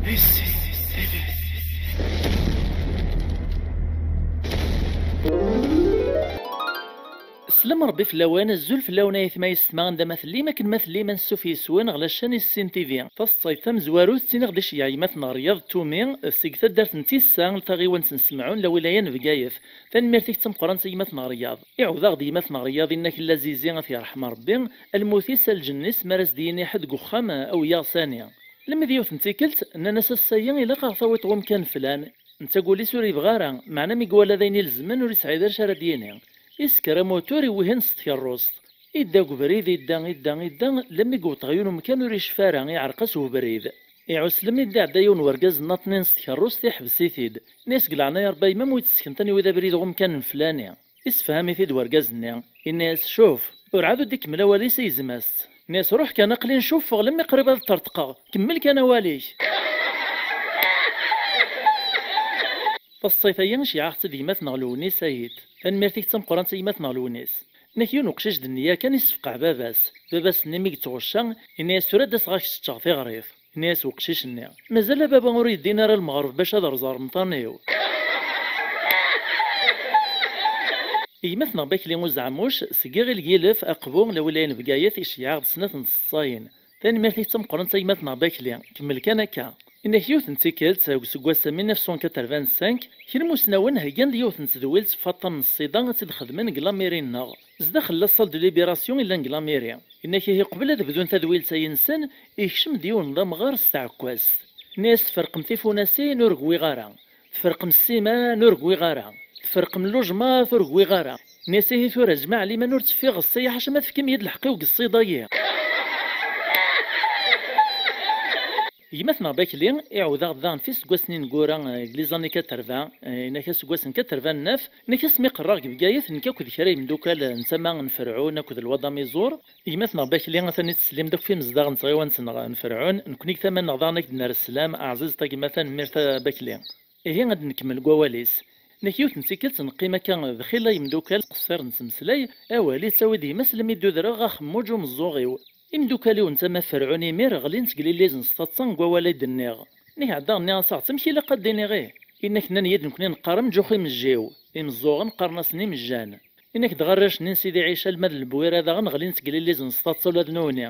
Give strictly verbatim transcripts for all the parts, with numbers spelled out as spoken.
Slam Rebbi fell-awen, azul fell-awen ay atma yessetma, anda ma tellim, akken ma tellim, ansuf yes-wen ɣer la chaîne Issin T V. Taseḍsayt tamezwarut ttiniɣ-d iceyyeɛ yemma-tneɣ Ryaḍ Tumi seg taddart n Tissa, taɣiwant n Semɛun, la wilaya n Bgayet. Tanemmirt-ik d tameqqrant a yemma-tneɣ Ryaḍ. Iɛawed-aɣ-d yemma-tneɣ Ryaḍ, inna-k Lla Zizi ad t-yerḥem Rebbi, lmut-is a lǧenn-is, mi ara s-d-yini ḥedd deg uxxam, awi-yaɣ sani. Lemmi d yiwet n tikkelt, nnan-as ass-agi ilaq a ɣ-tawiḍ ɣer umkan flan. Netta deg wul-is ur yebɣi ara, meɛna mi iwala d ayen ilezmen ur yesɛi d acu ara d-yini. Isker amutur iwihin s tkerrust. Idda deg ubrid, idda, idda, idda, lemmi yewweḍ ɣer yiwen umkan ur yecfi ara, iɛreq-as ubrid. Iɛuslem idda iɛedda yiwen wergaz nnaṭnin s tkerrust, iḥbes-it-id. Nni-as deg leɛnaya Rebbi a yemma, awi-d sseknet ad niwi d abrid ɣer umkan n flani. Issefham-it-id wergaz-nni, inna-yas cuf, urɛad ur d-ikemmel awal-is i yezma-s. Nni-as ruḥ kan, aql-i ncuf, lemmi qrib ad ṭṭerṭqeɣ, kemmel kan awal-ik. Taseḍsayt-agi iceyyeɛ-aɣ-tt-id gma-tneɣ Lewnis Ayt. Tanemmirt-ik d tameqqrant a gma-tneɣ Lewnis. Nnak yiwen uqcic d nniya kan issefqeɛ baba-s. Baba-s-nni mi yettɣucca, inna-yas tura ad d-aseɣ ad k-seččeɣ tiɣrit. Inna-yas uqcic-nni, mazal a baba ur yeddin ara lmeɣreb bac ad rẓeɣ remṭan-iw. Gma-tneɣ Bakli Uzeɛmuc, seg Iɣil Gilef, Aqbu, la wilaya n Bgayet, iceyyeɛ-aɣ-d snat n tseḍsayin. Tanemmirt-ik d tameqqrant a gma-tneɣ Bakli, kemmel kan akka. Inna-k yiwet n tikkelt, deg useggas mille neuf cent quatre-vingt-cinq, kra n imusnawen heggan-d yiwet n tedwilt f waṭṭan n ṣṣida ad tt-id-xedmen deg lamiri-nneɣ. Zdaxel la salle de libération i llan deg lamiri. Inna-k ihi qbel ad bdun tadwilt-ayi-nsen, ikcem-d yiwen d amɣar s tɛekkazt. Nni-as tferqem tifunasin ur gwiɣ ara. Tferqem ssiman ur gwiɣ ara. Tferqem lujmat ur gwiɣ ara. Nni-as ihi tura jmaɛ liman ur tteffiɣ ɣes-aya ḥaca ma tefkim-iyi-d lḥeqq-iw deg ṣṣid-agi. Gma-tneɣ Bakli iɛawed-aɣ-d daɣen f iseggasen ineggura, eh, deg les années quatre-vingts, eh, inna-k aseggas n quatre-vingt-neuf, inna-k asmi qerraɣ deg Bgayet, nekk akked kra yemdukal, eh, n tama n Ferɛun akked Lwad Amiẓur. Gma-tneɣ Bakli atan i tettsellim-d akk f imezdaɣ n tɣiwant-nneɣ n Ferɛun, nekkni deg tama-nneɣ daɣen ad k-d-nerr sslam, aɛziz a gma, tanemmirt a Bakli. Ihi ad nkemmel deg wawal-is. Nekk yiwet n tikkelt neqqim akka d xilla yemdukal qessir nettmeslay, awal ittawi-d gma-s lemmi d-udreɣ axemmuǧ umeẓẓuɣ-iw. Imdukal-iw n tama Ferɛun imir ɣlin-tt deg lilliz n sṭaṭsa deg wawal ay d-nniɣ. Nekk ɛeddaɣ nniɣ-as aɣ-tt amek ilaq ad d-iniɣ ih? Inna-k nnan-iyi-d nekkni neqqar amǧux imejjiw, imeẓẓuɣen qqaren-asen imejjan. Inna-k dɣa arrac-nni n Sidi Ɛica alma d Lbwira daɣen ɣlin-tt deg lilliz n sṭaṭsa ula d nutni.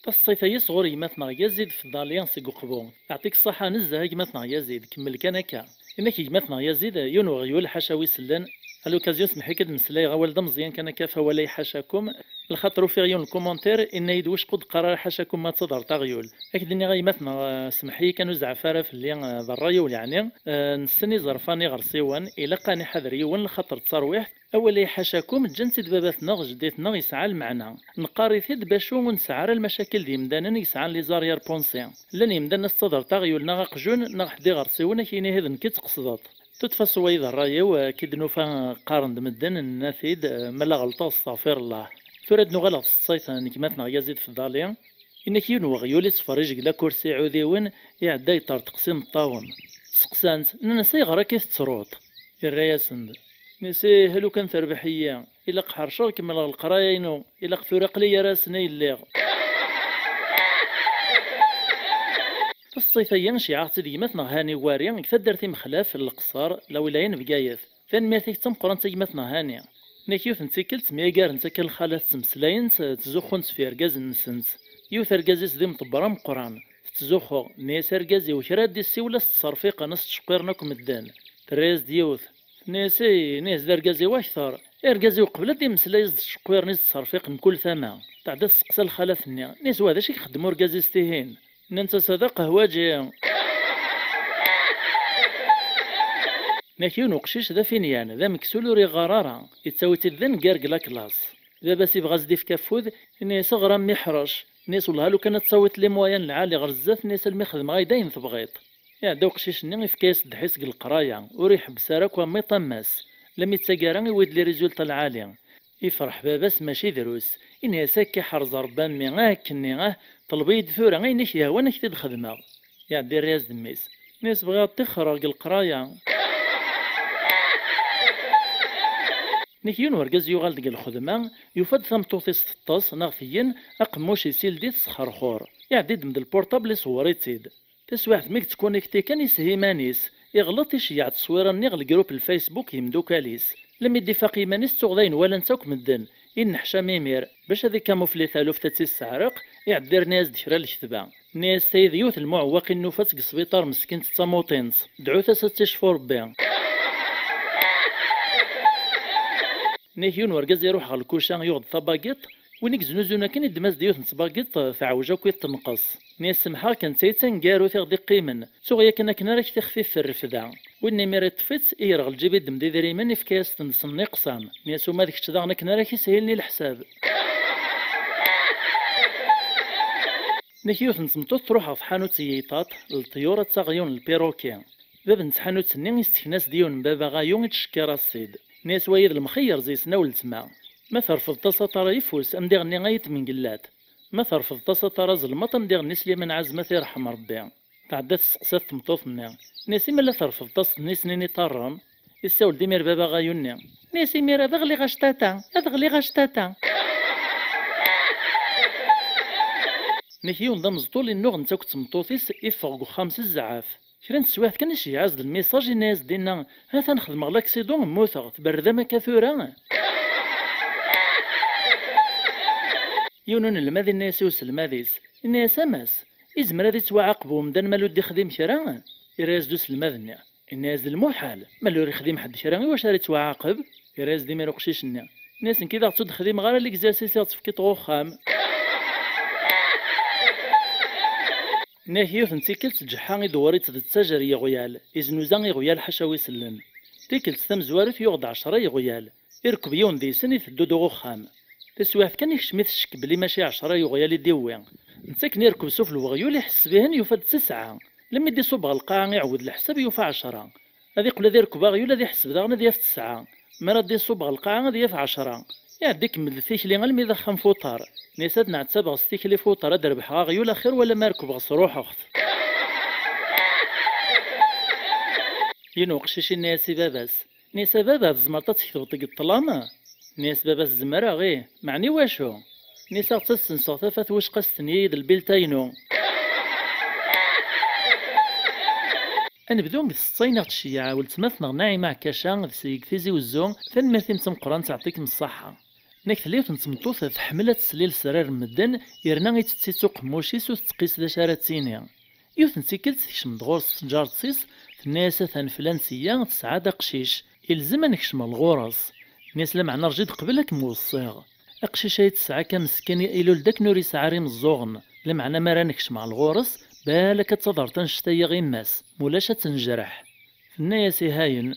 Taseḍsayt-agi sɣur gma-tneɣ Yazid Fḍali seg Uqbu. Yeɛṭik ṣṣaḥa nezzeh a gma-tneɣ Yazid, kemmel kan akka. Inna-k gma-tneɣ Yazid, yiwen weɣyul ḥaca wi sellen. À l'occasion, smeḥ-ik ad d-meslayeɣ awal d ameẓyan kan akka f awal-ay ḥacakum. Lxaṭer ufiɣ yiwen lkumuntir, inna-yi-d wicqa ur d-qqar ara ḥacakum ma d taḍart aɣyul. Ad k-d-iniɣ a gma-tneɣ, eh, smeḥ-iyi kan ur zeɛɛef ara fell-i, eh, d ṛṛay-iw yeɛni. Eh, nessen iẓerfan iɣersiwen, ilaq ad niḥader yiwen lxaṭer d tarwiḥt. Awal-ay ḥacakum, ǧǧan-tt-id baba-tneɣ, jeddi-tneɣ, yesɛa lmeɛna. Neqqar-it-id bacu ur nesɛi ara lmacakil d yemdanen i yesɛan les arrière-pensées. Llan yemdanen ad s-taḍert aɣyul neɣ aqjun neɣ ḥedd iɣersiwen ad k-yini ihi d nekk i d-tqesdeḍ. De toute façon, wayi d ṛṛay-iw, akka i d-nufa qqaren-d medden, nenna-t-id, ma la ɣelṭeɣ, steɣfir llah. Tura ad nuɣal ɣer tseḍsayt n gma-tneɣ Yazid Fḍali. Inna-k yiwen weɣyul ittferrij deg lakursi iɛudiwen, iɛedda yeṭṭerṭeq s imeṭṭawen. Seqsan-t, nnan-as ayɣer akka i tettruḍ? Irra-yasen-d, nni-as ih, lukan terbeḥ-iyi, ilaq ḥerceɣ, kemmleɣ leqraya-inu, ilaq tura aql-i gar-asen ay lliɣ. Taseḍsayt-agi iceyyeɛ-aɣ-tt-id gma-tneɣ Hani Wari deg taddart Imexlaf n Leqṣer, la wilaya n Bgayet. Tanemmirt-ik d tameqqrant a gma-tneɣ Hani. Nekk yiwet n tikkelt myagarent akka lxalat ttmeslayent, ttzuxxunt f yergazen-nsent. Yiwet argaz-is d imṭebber ameqqran. Tettzuxxu, tenna-yas argaz-iw kra ad d-issiwel a s-ttṣerfiqen, a s-ttceqqiren akk medden. Terra-yas-d yiwet. Tenna-yas ih, nni-as d argaz-iw akter. Argaz-iw qbel ad d-immeslay a s-d-ttceqqiren, a s-d-ttṣerfiqen mkul tama. Tɛedda tesseqsa lxalat-nni. Nni-as wa d acu i ixeddem urgaz-is tihin? Nnant-as ad aqehwaǧi. Nek yiwen uqcic d afinyan, d ameksul ur iɣɣar ara, yettawi-tt-id d aneggar deg laklas. Baba-s ibɣa ad s-d-ifk afud, yenna-yas aɣram mi ḥrec. Yenna-yas wellah lukan ad tawiḍ les moyens lɛali ɣer zdat, yenna-yas almi xedmeɣ-ak-d ayen tebɣiḍ. Iɛedda uqcic-nni ifka-yas ddḥis deg leqraya, ur iḥebbes ara akk am iṭ am ass. Lami d taggara iwwi-d les résultats lɛali. Ifreḥ baba-s mačči drus. Ini-as akka iḥrez Rebbi a mmi, ah, akkenni, ah, ṭleb-iyi-d tura ayen i k-yehwan ad k-t-id-xedmeɣ. Iɛedda irra-yas-d mmi-s. Ini-as bɣiɣ ad ṭixxreɣ deg leqraya. Nek yiwen urgaz yuɣal deg lxedma, yufa-d tameṭṭut-is teṭṭes neɣ tgen, aqemmuc-is ildi-t s xerxur. Iɛeddi-d md lpurṭabl, iṣewwer-itt-id. Taswiɛt mi yettkunikti kan, ishel iman-is, iɣleḍ, iceyyeɛ tteswira-nni ɣer lgrup n Facebook n yimdukal-is. Lmi d-ifaq yiman-is, tuɣ d ayen walan-tt akk medden, inneḥcam imir, bac ad ikamufli taluft ad tt-isseɛreq, iɛeddi irna-yas-d kra n lketba. Nni-as tayi d yiwet n lmuɛewwaqin nufa-tt deg sbiṭar, meskint d tamuṭint, dɛut-as ad tt-icfu Rebbi. Nek yiwen urgaz iruḥ ɣer lkuca, yuɣ-d tabagiṭ, win i yeznuzun akken iddem-as-d yiwet n tbagiṭ, teɛwej akk i tenqes. Nni-as semḥeɣ kan, d tayi d taneggarut i ɣ-d-iqqimen, ttuɣ yakan akken ara k-tixfif rrefda. Win imir iṭṭef-itt, iger ɣer lǧib, iddem-d idrimen, ifka-yas-ten s nniqṣam. Nni-as uma d kečč daɣen akken ara k-ishilen i leḥsab. Nek yiwet n tmeṭṭut truḥ ɣer tḥanut n yiṭaṭ n leṭyur ad taɣ yiwen n lpiruki. Bab n tḥanut-nni istekna-s-d yiwen n baba aɣayu, ittcekkir-as-t-id. Nni-as wayi d lemxeyyer zi-sen a weltma. Ma terfeḍ-as aṭar ayeffus, am diɣenni ay tmengellat. Ma terfeḍ-as aṭar azelmaḍ, am diɣenni s liman ɛazem ad t-irḥem Rebbi. Tɛedda testeqsa-t tmeṭṭut-nni. Nni-as imi la terfeḍ-as-ten i snin iṭarren? Issawel-d imir baba aɣayu-nni. Nni-as imir ad ɣliɣ actata, ad ɣliɣ actata. Nek yiwen d ameẓṭul innuɣ netta akked tmeṭṭut-is, iffeɣ deg uxxam s zzɛaf. Kra n teswiɛt kan, iceyyeɛ-as-d lmisaj, inna-yas-d dinna: "Atan xedmeɣ laksiḍun, mmuteɣ, tberrdem akka tura?" Yiwen unelmad inna-yas i uselmad-is, inna-yas: "A Mass, izmer ad ittwaɛaqeb umdan ma ur d-ixdim kra?" Irra-yas-d uselmad-nni, inna-yas: "D lmuḥal, ma ur ixdim ḥedd kra, iwacu ara ittwaɛaqeb?" Irra-yas-d imir uqcic-nni, inna-yas: "Nekk i d aɣ-tt-ur d-xdimeɣ ara, l'exercice i ɣ-tefkiḍ ɣer uxxam." Nniɣ-ak yiwet n tikkelt, ǧeḥḥa idewwer-itt d ttajer n yiɣyal, iznuza iɣyal ḥaca wi sellen. Tikkelt tamezwarut yuɣ-d ɛecra iɣyal, irekb yiwen deg-sen, iteddu-d ɣer uxxam. Taswiɛt kan, ikcem-it ccek belli mačči ɛecra iɣyal i d-iwwi. Netta akken irekb suf lweɣyul, iḥesseb-ihen, yufa-d tesɛa. Lemmi d-iṣubb ɣer lqaɛa, iɛewwed leḥsab, yufa ɛecra. Ad iqqel ad irekb aɣyul, ad iḥesseb daɣen, ad yaf tesɛa. Mi ara d-iṣubb ɣer lqaɛa, ad yaf ɛecra. Iɛedda ikemmel-d tikli almi d axxam Fuṭar. Nni-as ad nɛettabeɣ s tikli Fuṭar, ad d-rebḥeɣ aɣyul axir wala ma rekbeɣ sruḥeɣ-t. Yiwen uqcic inna-yas i baba-s, nni-as: "A baba, tzemreḍ ad tketbeḍ deg ṭṭlam?" Nni-as baba-s: "Zemreɣ, ih, meɛna i wacu?" Nni-as: "Aɣ-tt ad senseɣ tafat wicqa s tenyi d lbilta-inu." Ad nebdu deg tseḍsa-ineɣ tceyyeɛ weltma-tneɣ Naɛima Ɛekkaca, d seg Tizi Wezzu. Tanemmirt-im d tameqqrant, yeɛṭikem ṣṣaḥa. Nek tella yiwet n tmeṭṭut tḥemmel ad teslil srar n medden, yerna ittett-itt uqemmuc-is, ur tettqis d acu ara d-tini. Yiwet n tikkelt tekcem-d ɣur-s tǧaret-is, tenna-yas: "Atan flan sya tesɛa-d aqcic, ilzem ad nekcem ɣur-s." Nni-as: "Lameɛna rǧu-d qbel ad kem-weṣṣiɣ. Aqcic-a i tesɛa akka meskin, ilul-d akken ur yesɛi ara imeẓẓuɣen, lameɛna mi ara nekcem ɣer ɣur-s, balak ad taḍert annect-a i yemma-s, mulac ad tt-nejreḥ." Tenna-yas: "Ihayen."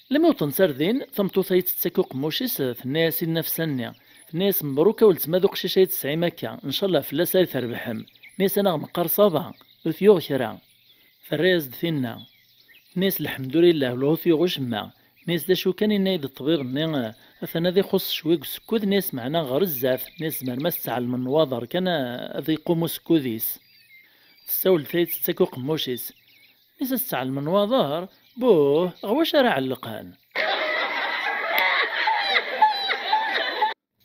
Lmi wwḍent ar din, tameṭṭut-a i tettak uqemmuc-is, tenna-yas i nnefsa-nni, tenna-yas: "Mebruk a weltma d uqcic ay tesɛim akka, ncallah fell-as ay trebḥem." Nni-as: "A neɣ meqqar ça va, ur t-yuɣ kra." Terra-yas-d tinna. Nni-as: "Lḥemdulillah, ur t-yuɣ ucemma." Nni-as: "D acu kan, inna-yi-d ṭṭbib-nni, atan ad ixuṣ cwi deg usekkud." Nni-as: "Meɛna ɣer zdat." Nni-as: "Zemren ma s-ttɛelmen nnwaḍer kan, ad iqum usekkud-is." Tessawel tayet tettak uqemmuc-is. Nni-as: "A s-ttɛelmen nnwaḍer? Buh, ɣer wacu ara ɛellqen?"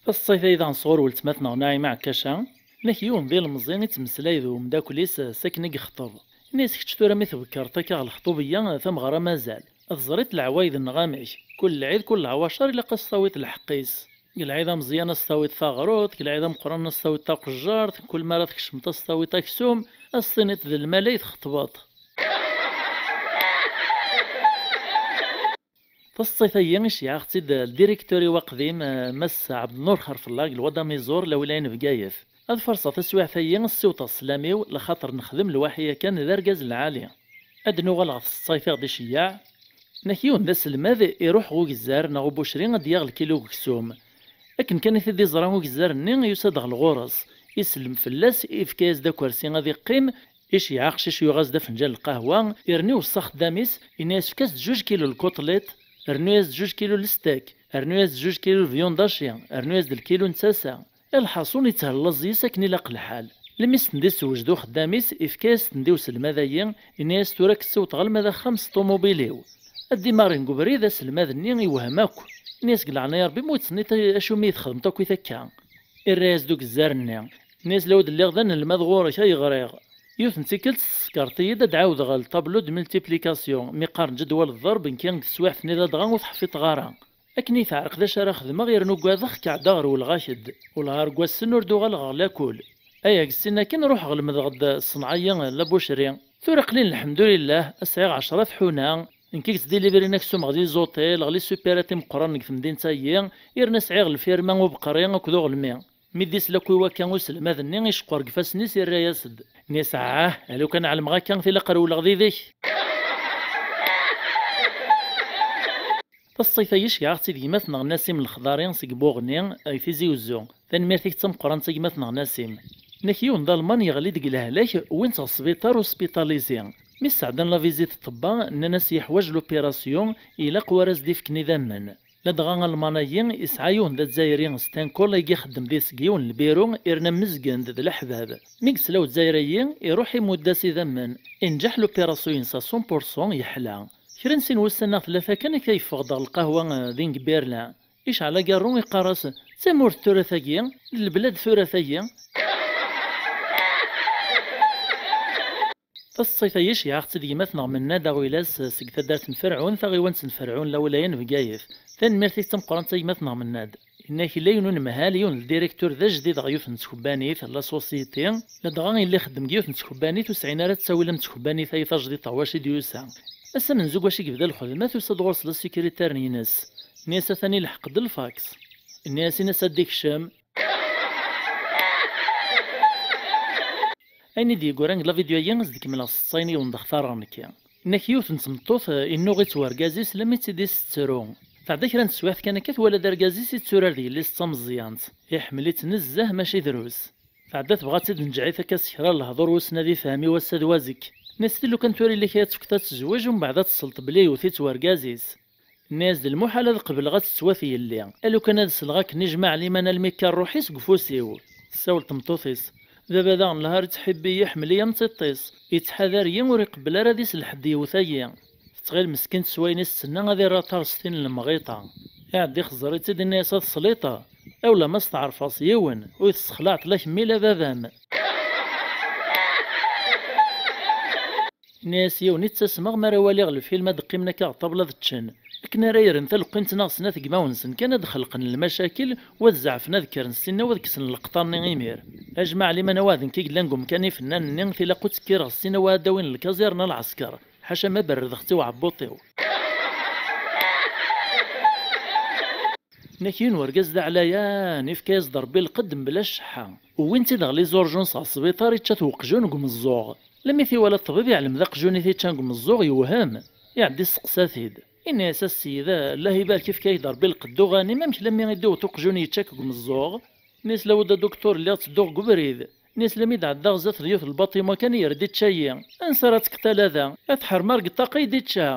Taseḍsayt-ayi daɣen sɣur weltma-tneɣ Naɛima Ɛekkaca. Nek yiwen d ilemẓi ittmeslay d umeddakel-is s akken i yexṭeb. Nni-as: "Kečč tura mi tbekreḍ akka ɣer lexṭub-iyya, tameɣra mazal. Teẓriḍ leɛwayed-nneɣ amek? Kul lɛid, kul leɛwacer ilaq ad s-tawiḍ lḥeqq-is. Deg lɛid ameẓyan ad s-tawiḍ taɣrut, deg lɛid ameqqran ad s-tawiḍ taqejjart, kul mi ara tkecmeḍ ad s-tawiḍ aksum, ad s-tiniḍ d lmal ay txeṭbeḍ." Taseḍsayt-agi iceyyeɛ-aɣ-tt-id ldirektur-iw aqdim, eh, Mass Ɛebdennur Xerfella, deg Lwad Amiẓur, lawilaya n Bgayet. Ad farṣeɣ taswiɛt-agi, ssiwḍeɣ sslam-iw, lxaṭer nexdem lwaḥi yakan d argaz lɛali. Ad d-nuɣal ɣer tseḍsayt i ɣ-d-iceyyeɛ. Nek yiwen d aselmad iruḥ ɣer ugezzar neɣ ubucri ad d-yaɣ lkilu n uksum. Akken kan i t-id-iẓra ugezzar-nni, yusa-d ɣer ɣur-s, isellem fell-as, ifka-yas-d akersi ad iqqim, iceyyeɛ aqcic, yuɣ-as-d afenǧal n lqahwa, yerna iweṣṣa axeddam-is, yenna-yas: "Efk-as-d juj kilu n lkuṭliṭ, rnu-yas-d juj kilu n lestek, rnu-yas-d juj kilu n lvyun daci, rnu-yas-d lkilu n tasa." Lḥaṣun, ittehleẓ yis akken ilaq lḥal. Lmi s-ten-id-issewjed uxeddam-is, ifka-yas-ten-id i uselmad-agi, yenna-yas: "Tura ad k-ssiwḍeɣ alma d axxam s ṭumubil-iw." Ad d-imaren deg ubrid, aselmad-nni iwhem akk. Nni-as: "Deg leɛnaya Rebbi, ma ur tt-tenniḍ, acu mi txedmeḍ akk i takka?" Irra-yas-d ugezzar-nni. Nni-as: "Law d-lliɣ d anelmad ɣur-k, ay ɣriɣ. Yiwet n tikkelt tessekreḍ-iyi-d ad d-ɛawdeɣ le tableau de multiplication, mi qqaren ǧedwal ḍḍerb, nekki deg teswiɛt-nni ladɣa ur t-ḥfiḍeɣ ara. Akken i teɛreq d acu ara xedmeɣ, yernu ugadeɣ-k, ɛeddaɣ rewleɣ-ak-d. Wellah ar wass-n ur d-uɣaleɣ ɣer lakul. Ay deg sin akin ruḥeɣ lemdeɣ-d ṣṣenɛa-yi n la boucherie. Tura aql-in lḥemdulillah, sɛiɣ ɛecra tḥuna. Nekk i yesdilibrin aksum ɣer les hôtels, ɣer les supérettes imeqqranen deg temdint-agi, yerna sɛiɣ lfirma ubeqri akked uɣelmi." Mi d-isla akk i wakka uselmad-nni, iceqqer deg ifassen-is, irra-yas-d. Nni-as: "Ah, a lukan ɛelmeɣ akka, tilaq rewleɣ did-k." Taṣṣayt-agi cegɛeɣ-tt-id gma-tneɣ Nasim Lexḍari seg Buɣni, deg Tizi Uzzu. Tanemmirt-ik d tameqqrant a gma-tneɣ Nasim. Nnak yiwen d Alman yeɣli-d deg lehlak, wwin-t ɣer sbiṭar hospitalisé. Mi sɛeddan la visite n ṭṭebba, nnan-as yeḥwaǧ l'opération, ilaq wara s-d-ifken idammen. Ladɣa Alman-agi isɛa yiwen d Azzayri, Stenkoll, i ixeddem deg-s deg yiwen n lbiru, irna mmezgen-d d leḥbab. Mi yesla Uzzayri-agi, iruḥ imudd-as idammen. Inǧeḥ l'opération-ines à cent pour cent, yeḥla. Kra n sin wussan neɣ tlata kan akka yeffeɣ-d ɣer lqahwa, eh, din deg Berlin. Icɛel agarru, iqqar-as: "D tamurt tura tagi, d lebla-d tura tagi." Taṣṣayt-agi ceyɛeɣ-tt-id gma-tneɣ Mennad Aɣwilas seg taddart n Ferɛun, taɣiwant n Ferɛun, lawlaya n Bgayet. Tanemmirt-ik d tameqqrant a gma-tneɣ Mennad. Inna-k yella yiwen unemhal, yiwen n ldirektur d ajdid ɣer yiwet n tkebbanit, la société, ladɣa yella ixeddem deg yiwet n tkebbanit ur sɛin ara ttawil am tkebbanit-agi tajdidt ɣer wacu i d-yusa. Ass amenzu deg wacu i yebda lxedma, tusa-d ɣur-s la secrétaire-ines. Nni-as atan ilḥeq-d lfaks. Nni-as in-as ad d-ikcem. Ayen i d-yeggran deg la vidéo-agi, ad s-d-kemmleɣ s ṣṣayen i wen-d-xtareɣ nekki. Inna-k yiwet n tmeṭṭut, eh, innuɣ-itt wergaz-is lammi tt-id-istettru. Tɛedda kra n teswiɛt kan akka, twala-d argaz-is itturar d yelli-s d tameẓyant. Iḥemmel-itt nezzeh, mačči drus. Tɛedda tebɣa ad tt-id-nǧeɛ-it akka s kra n lehdur wissen ad ifhem i wass-a d wazekk. Nni-as-t-id lukan tura yella kra ad tfkeḍ ad tezweǧ, umbeɛd ad tesleḍ belli yewwet-itt wergaz-is. Nni-as-d: "Lmuḥal ad qebleɣ ad tettwat yelli. A lukan ad sleɣ akken ijmaɛ liman almi akka rruḥ-is deg ufus-iw." Tessawel tmeṭṭut-is: "Baba daɣen lhar ittḥibbi-yi, iḥemmel-iyi am tiṭ-is. Ittḥadar-iyi, ur iqebbel ara ad isel ḥedd yewwet-ayi." Tettɣil meskint s wayen i s-tenna ad irr aṭar s tin n lemɣiṭa. Iɛedda ixeẓẓer-itt-id, inna-yas: "A tesliṭa! Awla ma steɛrfeɣ s yiwen, ur t-ssexlaɛeḍ la kemmi la baba-m." Ini-as: "Yiwen i ttasmeɣ mi ara waliɣ lfilm ad d-qqimen akka ɣer ṭṭabla ad ččen. Akken ara yerren taleqqint neɣ snat gmawen-nsen kan ad d-xelqen lmacakil, u ad zeɛfen ad kkren ssinna u ad kksen leqṭa-nni imir. Ajmaɛ liman aweɛden-k i yellan deg umkan ifennan-nni, tilaq ur ttekkireɣ ssinna u ad d-awin lkaẓirna lɛesker, ḥaca ma berrdeɣ-tt i uɛebbuṭ-iw." Nnak yiwen wergaz d aɛlayan, ifka-yas-d Rebbi lqedd mebla cceḥḥa. Wwin-t-id ɣer les urgences ɣer sbiṭar, ičča-t weqjun deg umeẓẓuɣ. Lammi t-iwala ṭṭbib, iɛlem d aqjun i t-iččan deg umeẓẓuɣ, yewhem. Iɛedda isteqsa-t-id. Inna-yas: "A sseyda, Allah ibarek, ifka-ak-d Rebbi lqedd uɣanim, amek lammi i d-iwweḍ uqjun yečča-k deg umeẓẓuɣ?" Nni-as: "Law d aduktur, lliɣ ttedduɣ deg ubrid." Nni-as: "Lammi d-ɛeddaɣ zdat d yiwet n lbaṭima kan, yerra-d ičča-yi. Ansa ara tekkeḍ ala da? Ad tḥermeɣ deg ṭṭaqa i d-ičča."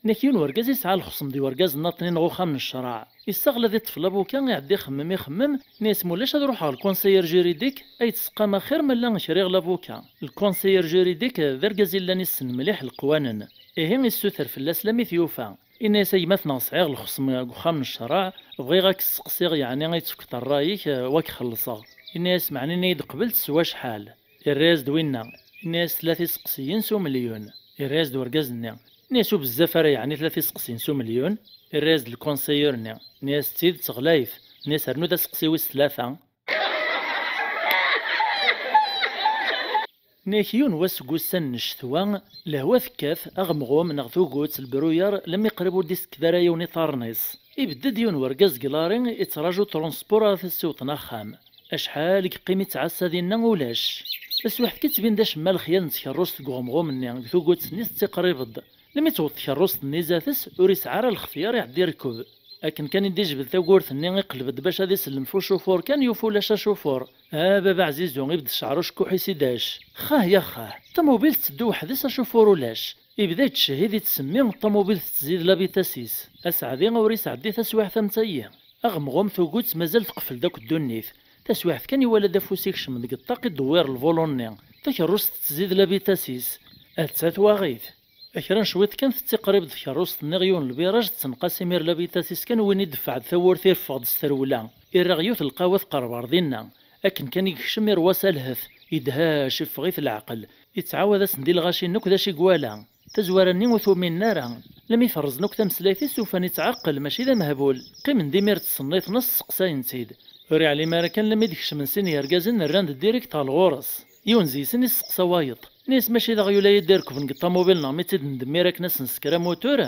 Nnak yiwen wergaz yesɛa lexṣem di wergaz nnaṭnin ɣer uxxam n ccreɛ. Issaɣ la d iṭṭef lavuka, iɛedda ixemmem, ixemmem, nni-as: "Ma ulac ad ruḥeɣ ɣer lkunsayer juridik, ad yi-d-tesqam axir ma llan kriɣ lavuka." Lkunsayer juridik d argaz yellan issen mliḥ leqwanen. Ihi issuter fell-as lammi t-yufa. Inna-yas: "A gma-tneɣ, sɛiɣ lexṣem deg uxxam n ccreɛ, bɣiɣ ad k-sseqsiɣ, yeɛni ad yi-d-tefkeḍ ṛṛay-ik, eh, u ad k-xellṣeɣ." Inna-yas: "Meɛna ini-yi-d qbel teswa acḥal?" Irra-yas-d winna. Inna-yas: "Tlata iseqsiyen s umelyun." Irra-yas-d wergaz-nni. Nni-as: "U bezzaf ara yeɛni tlata iseqsiyen s umelyun?" Irra-yas-d lkunsayer-nni. Nni-as: "D tidet ɣlayet." Nni-as: "Rnu-d aseqsi wis tlata." Nni-ak yiwen wass deg wussan n ccetwa, lehwa tekkat, aɣemɣum neɣ tugut, lbruyer, lammi qrib ur d-isekked ara yiwen iṭarren-is. Ibedd-d yiwen wergaz deg lari, ittraǧu transpur ara t-issiwḍen axxam. Acḥal i yeqqim ittɛassa dinna, ulac. Taswiḥt kan, ittbin-d acemma lexyal n tkerrust deg uɣemɣum-nni, deg tugut-nni tettiqrib-d. Lammi tewweḍ tkerrust-nni zdat-s, ur isɛi ara lextyar, iɛedda irekb. Akken kan i d-ijbed tawwurt-nni, iqleb-d bac ad isellem f ucufur kan, yufa ulac acufur. Ah, baba ɛzizu, ibedd ccɛer ucekkuḥ-is i dac. Xah ya xah, ṭamubil tetteddu weḥd-s, acufur ulac. Ibda yettcehhid, ittsemmi, ṭamubil tettzid la vitesse-is. Aseɛdi ur isɛeddi taswiɛt am tayi. Aɣemɣum, tugut, mazal teqfel-d akk ddunit. Taswiɛt kan iwala-d afus ikcem deg ṭṭaq, idewwir lvulu-nni. Takerrust tettzid la vitesse-is. Atta twaɣit. Kra n cwiṭ kan tetti qrib d tkerrust-nni yiwen lbiraj, tettenqas imir la vitesse-is kan, win i d-teffeɣ-d tawwurt, iffeɣ-d s trewla. Irra yiwet lqahwa tqerreb ɣer dinna. Akken kan i yekcem, irwa s alhet, idhec, iffeɣ-it leɛqel. Ittɛawad-asen di lɣaci-nni akk d acu i iwala. Tazwara-nni ur t-uminen ara. Lmi ferrzen akk tameslayt-is, ufan ittɛeqqel, mačči d amehbul. Qqimen d imir ttṣenniten-as, sseqsayen-tt-id. Ur iɛlim ara kan, lmi d-kecmen sin yergazen, rran-d direct ɣer ɣur-s. Yiwen deg-sen isseqsa wayeḍ. Nni-as: "Mačči d aɣyul ay d-irekben deg ṭamubil neɣ mi tt-id-ndemmir akken ad s-nesker amutur?"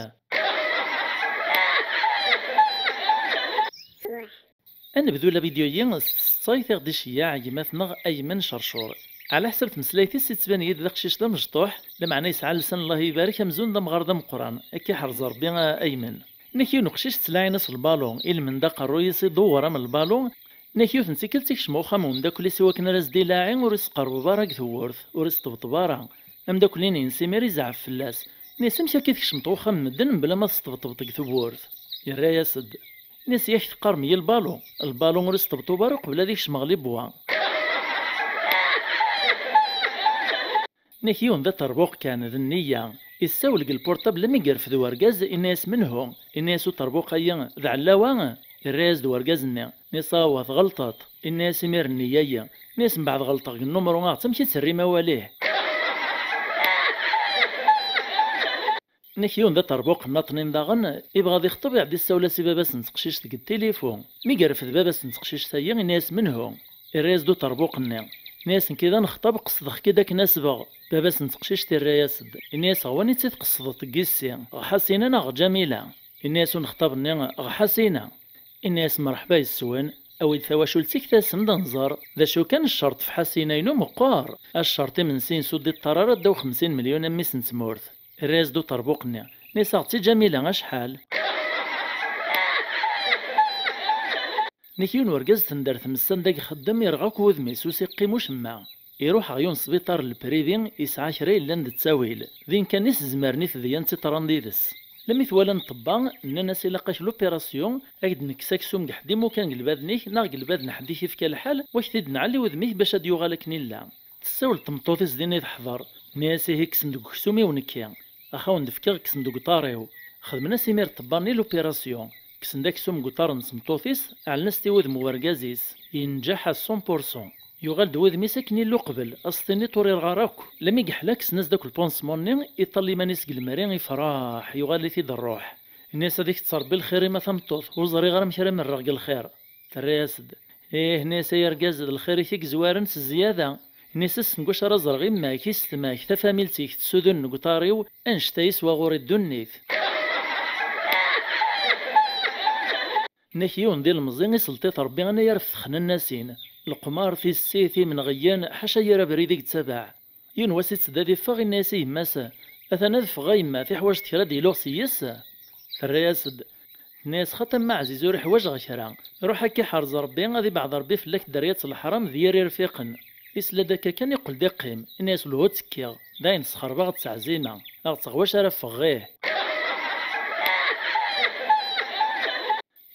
Ad nebdu la vidéo-yi s tseḍsayt i ɣ-d-iceyyeɛ gma-tneɣ Aymen Cercur. Ɛla ḥsab tmeslayt-is, yettban-iyi-d d aqcic d amecṭuḥ, lameɛna yesɛa llesan, Allah ibarek, amzun d amɣar d ameqqran. Ad k-iḥrez Rebbi a Aymen. Nnek yiwen uqcic ttlaɛin-as lbalu, ilmend aqerruy-is idewwer am lbalu. Nnek yiwet n tikkelt ikcem uxxam umeddakel-is i wakken ara s-d-ilaɛi, ur isqerreb ara deg tewwurt, ur isṭebṭeb ara. Ameddakel-nni-ines imir izɛef fell-as. Nni-as: "Amek akka i tkecmeḍ uxxam n medden mebla ma tesṭebṭbeḍ deg tewwurt?" Yerra-yas-d. Nni-as: "Yak teqqarem-iyi lbalu. Lbalu ur isṭebṭub ara uqbel ad ikcem ɣer libwa." Nnek yiwen d aṭerbuq kan, d nniya. Issawel deg lpurṭabl mi yerfed urgaz, inna-yas: "Menhu?" Inna-yas uṭerbuq-ayi: "D Ɛellawa." Irra-yas-d urgaz-nni, nni-as: "Awah, tɣelṭeḍ." Inna-yas imir: "Nniya-yi." Nni-as: "Mbeɛd ɣelṭeɣ deg nnumru-a, amek i tt-terrim awal-ih?" Nnek yiwen d aṭerbuq nnaṭnin daɣen, ibɣa ad ixṭeb, iɛeddi issawel-as i baba-s n teqcict deg tilifu. Mi yerfed baba-s n teqcict-ayi, inna-yas: "Menhu?" Irra-yas-d uṭerbuq-nni. Inna-yas: "Nekk i d anexṭab, qesdeɣ-k-id akken asbeɣ." Baba-s n teqcict irra-yas-d. Inna-yas: "Ɣer wani-tt i tqesdeḍ deg yissi? Ɣer Ḥasina neɣ ɣer Ǧamila?" Inna-yas unexṭab-nni: "Ɣer Ḥasina." Inna-yas: "Mreḥba yes-wen, awi-d tawacult-ik, tasem-d ad nẓer. D acu kan, ccerṭ f Ḥasina-inu meqqer. A ccerṭ imensi-ines ur d-iṭṭar ara ddaw xemsin melyun a mmi-s n tmurt." Irra-yas-d uṭerbuq-nni. Nni-as: "Aɣ-tt i Ǧamila acḥal?" Nnek yiwen urgaz tender tmes anda i ixeddem, irɣa akk wudem-is, ur s-iqqim ucemma. Iruḥ ɣer yiwen sbiṭar n lprivi, yesɛa kra yellan d ttawil. Din kan i s-zemren i tedyant i ṭṭran did-s. Lmi t-walan ṭṭebba, nnan-as: "Ilaq-ak l'opération, ad k-d-nekkes aksum deg ḥedd imukan deg lbaden-ik, neɣ deg lbaden ḥedd i k-ifka lḥal, wa k-t-id-nɛelli wudem-ik bac ad yuɣal akken illa." Tessawel tmeṭṭut-is din i teḥḍer. Nni-as: "Ihi kksen deg uksum-iw nekki. Ax awen-d-fkiɣ kksen deg uṭar-iw." Xedmen-as imir ṭṭebba-nni l'opération. Kksen-d aksum deg uṭar n tmeṭṭut-is, ɛellen-as-t i wudem n urgaz-is. Yenǧeḥ à cent pour cent. Yuɣal-d wudem-is akken illa uqbel, ad s-tiniḍ ur ireɣ ara akk. Lmi yeḥla, kksen-as-d akk lpansement-nni, iṭall iman-is deg lemri, ifraḥ, yuɣal-it-id rruḥ. Nni-as: "Ad ik-tt-Rebbi lxir-im a tameṭṭut, ur ẓriɣ ara amek ara merreɣ deg lxir." Terra-yas-d. "Ih," nni-as, "ay argaz, d lxir-ik i yezwaren s zzyada." Nni-as: "Ass n wacu ara ẓreɣ imma-k, isetma-k, tafamilt-ik, tsudunen deg uṭar-iw, annect-a yeswa ɣur-i ddunit." Nnek yiwen d ilemẓi, iselṭiṭ Rebbi anagar f texnennasin. Leqmar, tissit, imenɣiyen, ḥaca yir abrid i yettabaɛ. Yiwen wass ittedda ad iffeɣ, inna-yas i yemma-s: "Atan ad ffɣeɣ a yemma, tiḥwaǧeḍ kra ad d-iluɣ s-yes?" Terra-yas-d. Tenna-yas: "Xaṭi a mma ɛziz, ur iḥwaǧeɣ kra. Ruḥ, ad k-iḥrez Rebbi, ad ibeɛɛed Rebbi fell-ak dderya-tt leḥram d yir irfiqen." Isla-d akka kan, iqqel-d iqqim. Inna-yas: "Lhu ttekkiɣ. D ayen tesxerbeɣ d teɛzima. Ad ɣ-tseɣ wacu ara ffɣeɣ, ih."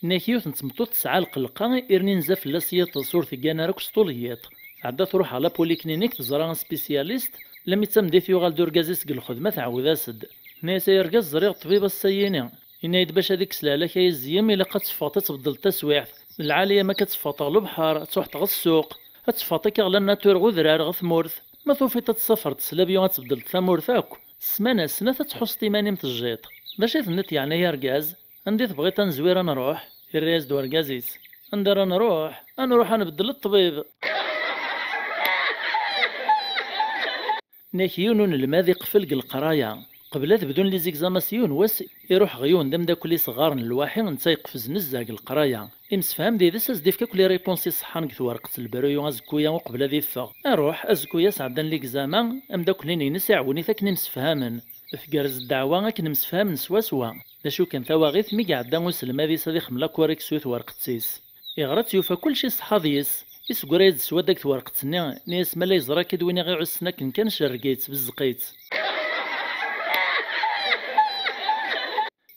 Inna-k yiwet n tmeṭṭut tesɛa lqelqa, irni nza fell-as yiṭes, ur teggan ara akk s ṭul n yiṭ. Tɛedda truḥ ɣer la polyclinique, teẓra aspisyalist, lmi d tameddit yuɣal-d urgaz-is seg lxedma, tɛawed-as-d. Tenna-yas: "Ay argaz, ẓriɣ ṭṭbib ass-ayini. Yenna-yi-d bac ad ikkes lehlak-a i zziyem, ilaq ad teffɣeḍ ad tbeddleḍ taswiɛt. D lɛali am akka ad teffɣeḍ ɣer lebḥer, ad truḥeḍ ɣer ssuq, ad teffɣeḍ akka ɣer la nature, ɣer udrar, ɣer tmurt. Ma tufiḍ ad tessafreḍ s l'avion ad tbeddleḍ tamurt akk. Ssmana snat ad tḥusseḍ iman-im tejjiḍ. D acu i tenniḍ yeɛni ay argaz? Anda i tebɣiḍ ad nezwir ad nruḥ?" Irra-yas-d urgaz-is: "Anda ara nruḥ? Ad nruḥ ad nbeddel ṭṭbib." Nnek yiwen unelmad iqfel deg leqraya. Qbel ad bdun les examens s yiwen wass, iruḥ ɣer yiwen d ameddakel-is ɣɣaren lwaḥi, netta yeqfez nezzeh deg leqraya. Imsefham did-s ad s-d-ifk akk les réponses iṣeḥḥan deg twerqet n lbruyu azekku-ya uqbel ad iffeɣ. Aruḥ, azekku-ya sɛeddan l'examen, ameddakel-nni-ines iɛawen-it akken imsefhamen. Tgerrez ddeɛwa akken msefhamen swaswa. D acu kan tawaɣit, mi iɛedda uselmad-is ad ixdem la correction i twerqet-is. Iɣra-tt, yufa kullec iṣeḥḥa deg-s. Iseggra-yas-d s wadda deg twerqet-nni, nni-as: "Ma la yeẓra akka d win i ɣ-iɛussen akken kan, cerreg-itt, bezzeq-itt."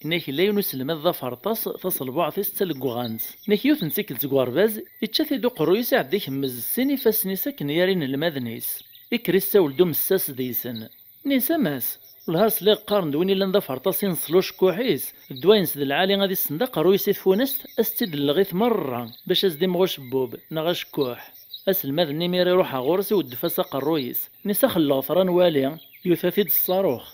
Inna-k yella yiwen uselmad d aferṭas, taṣelbuɛt-is d talegɣant. Inna-k yiwet n tikkelt deg uɣerbaz, ičča-t-id uqerruy-is, iɛedda ikemmez sin ifassen-is akken yar inelmaden-is. Ikker issawel-d umessas deg-sen. Nni-as: "A Mass, Lhar sliɣ qqaren-d win illan d aferṭas ineṣṣel ucekkuḥ-is, ddwa-ines d lɛali ad issen d aqerruy-is i tfunast, ad s-tt-id-nleɣ-it merra, bac ad s-d-imɣu ucebbub, neɣ acekkuḥ. Aselmad-nni imir iruḥ ɣur-s iweddef-as aqerruy-is. Nni-s a xelleɣ tura nwali, yuta-t-id ṣṣarux.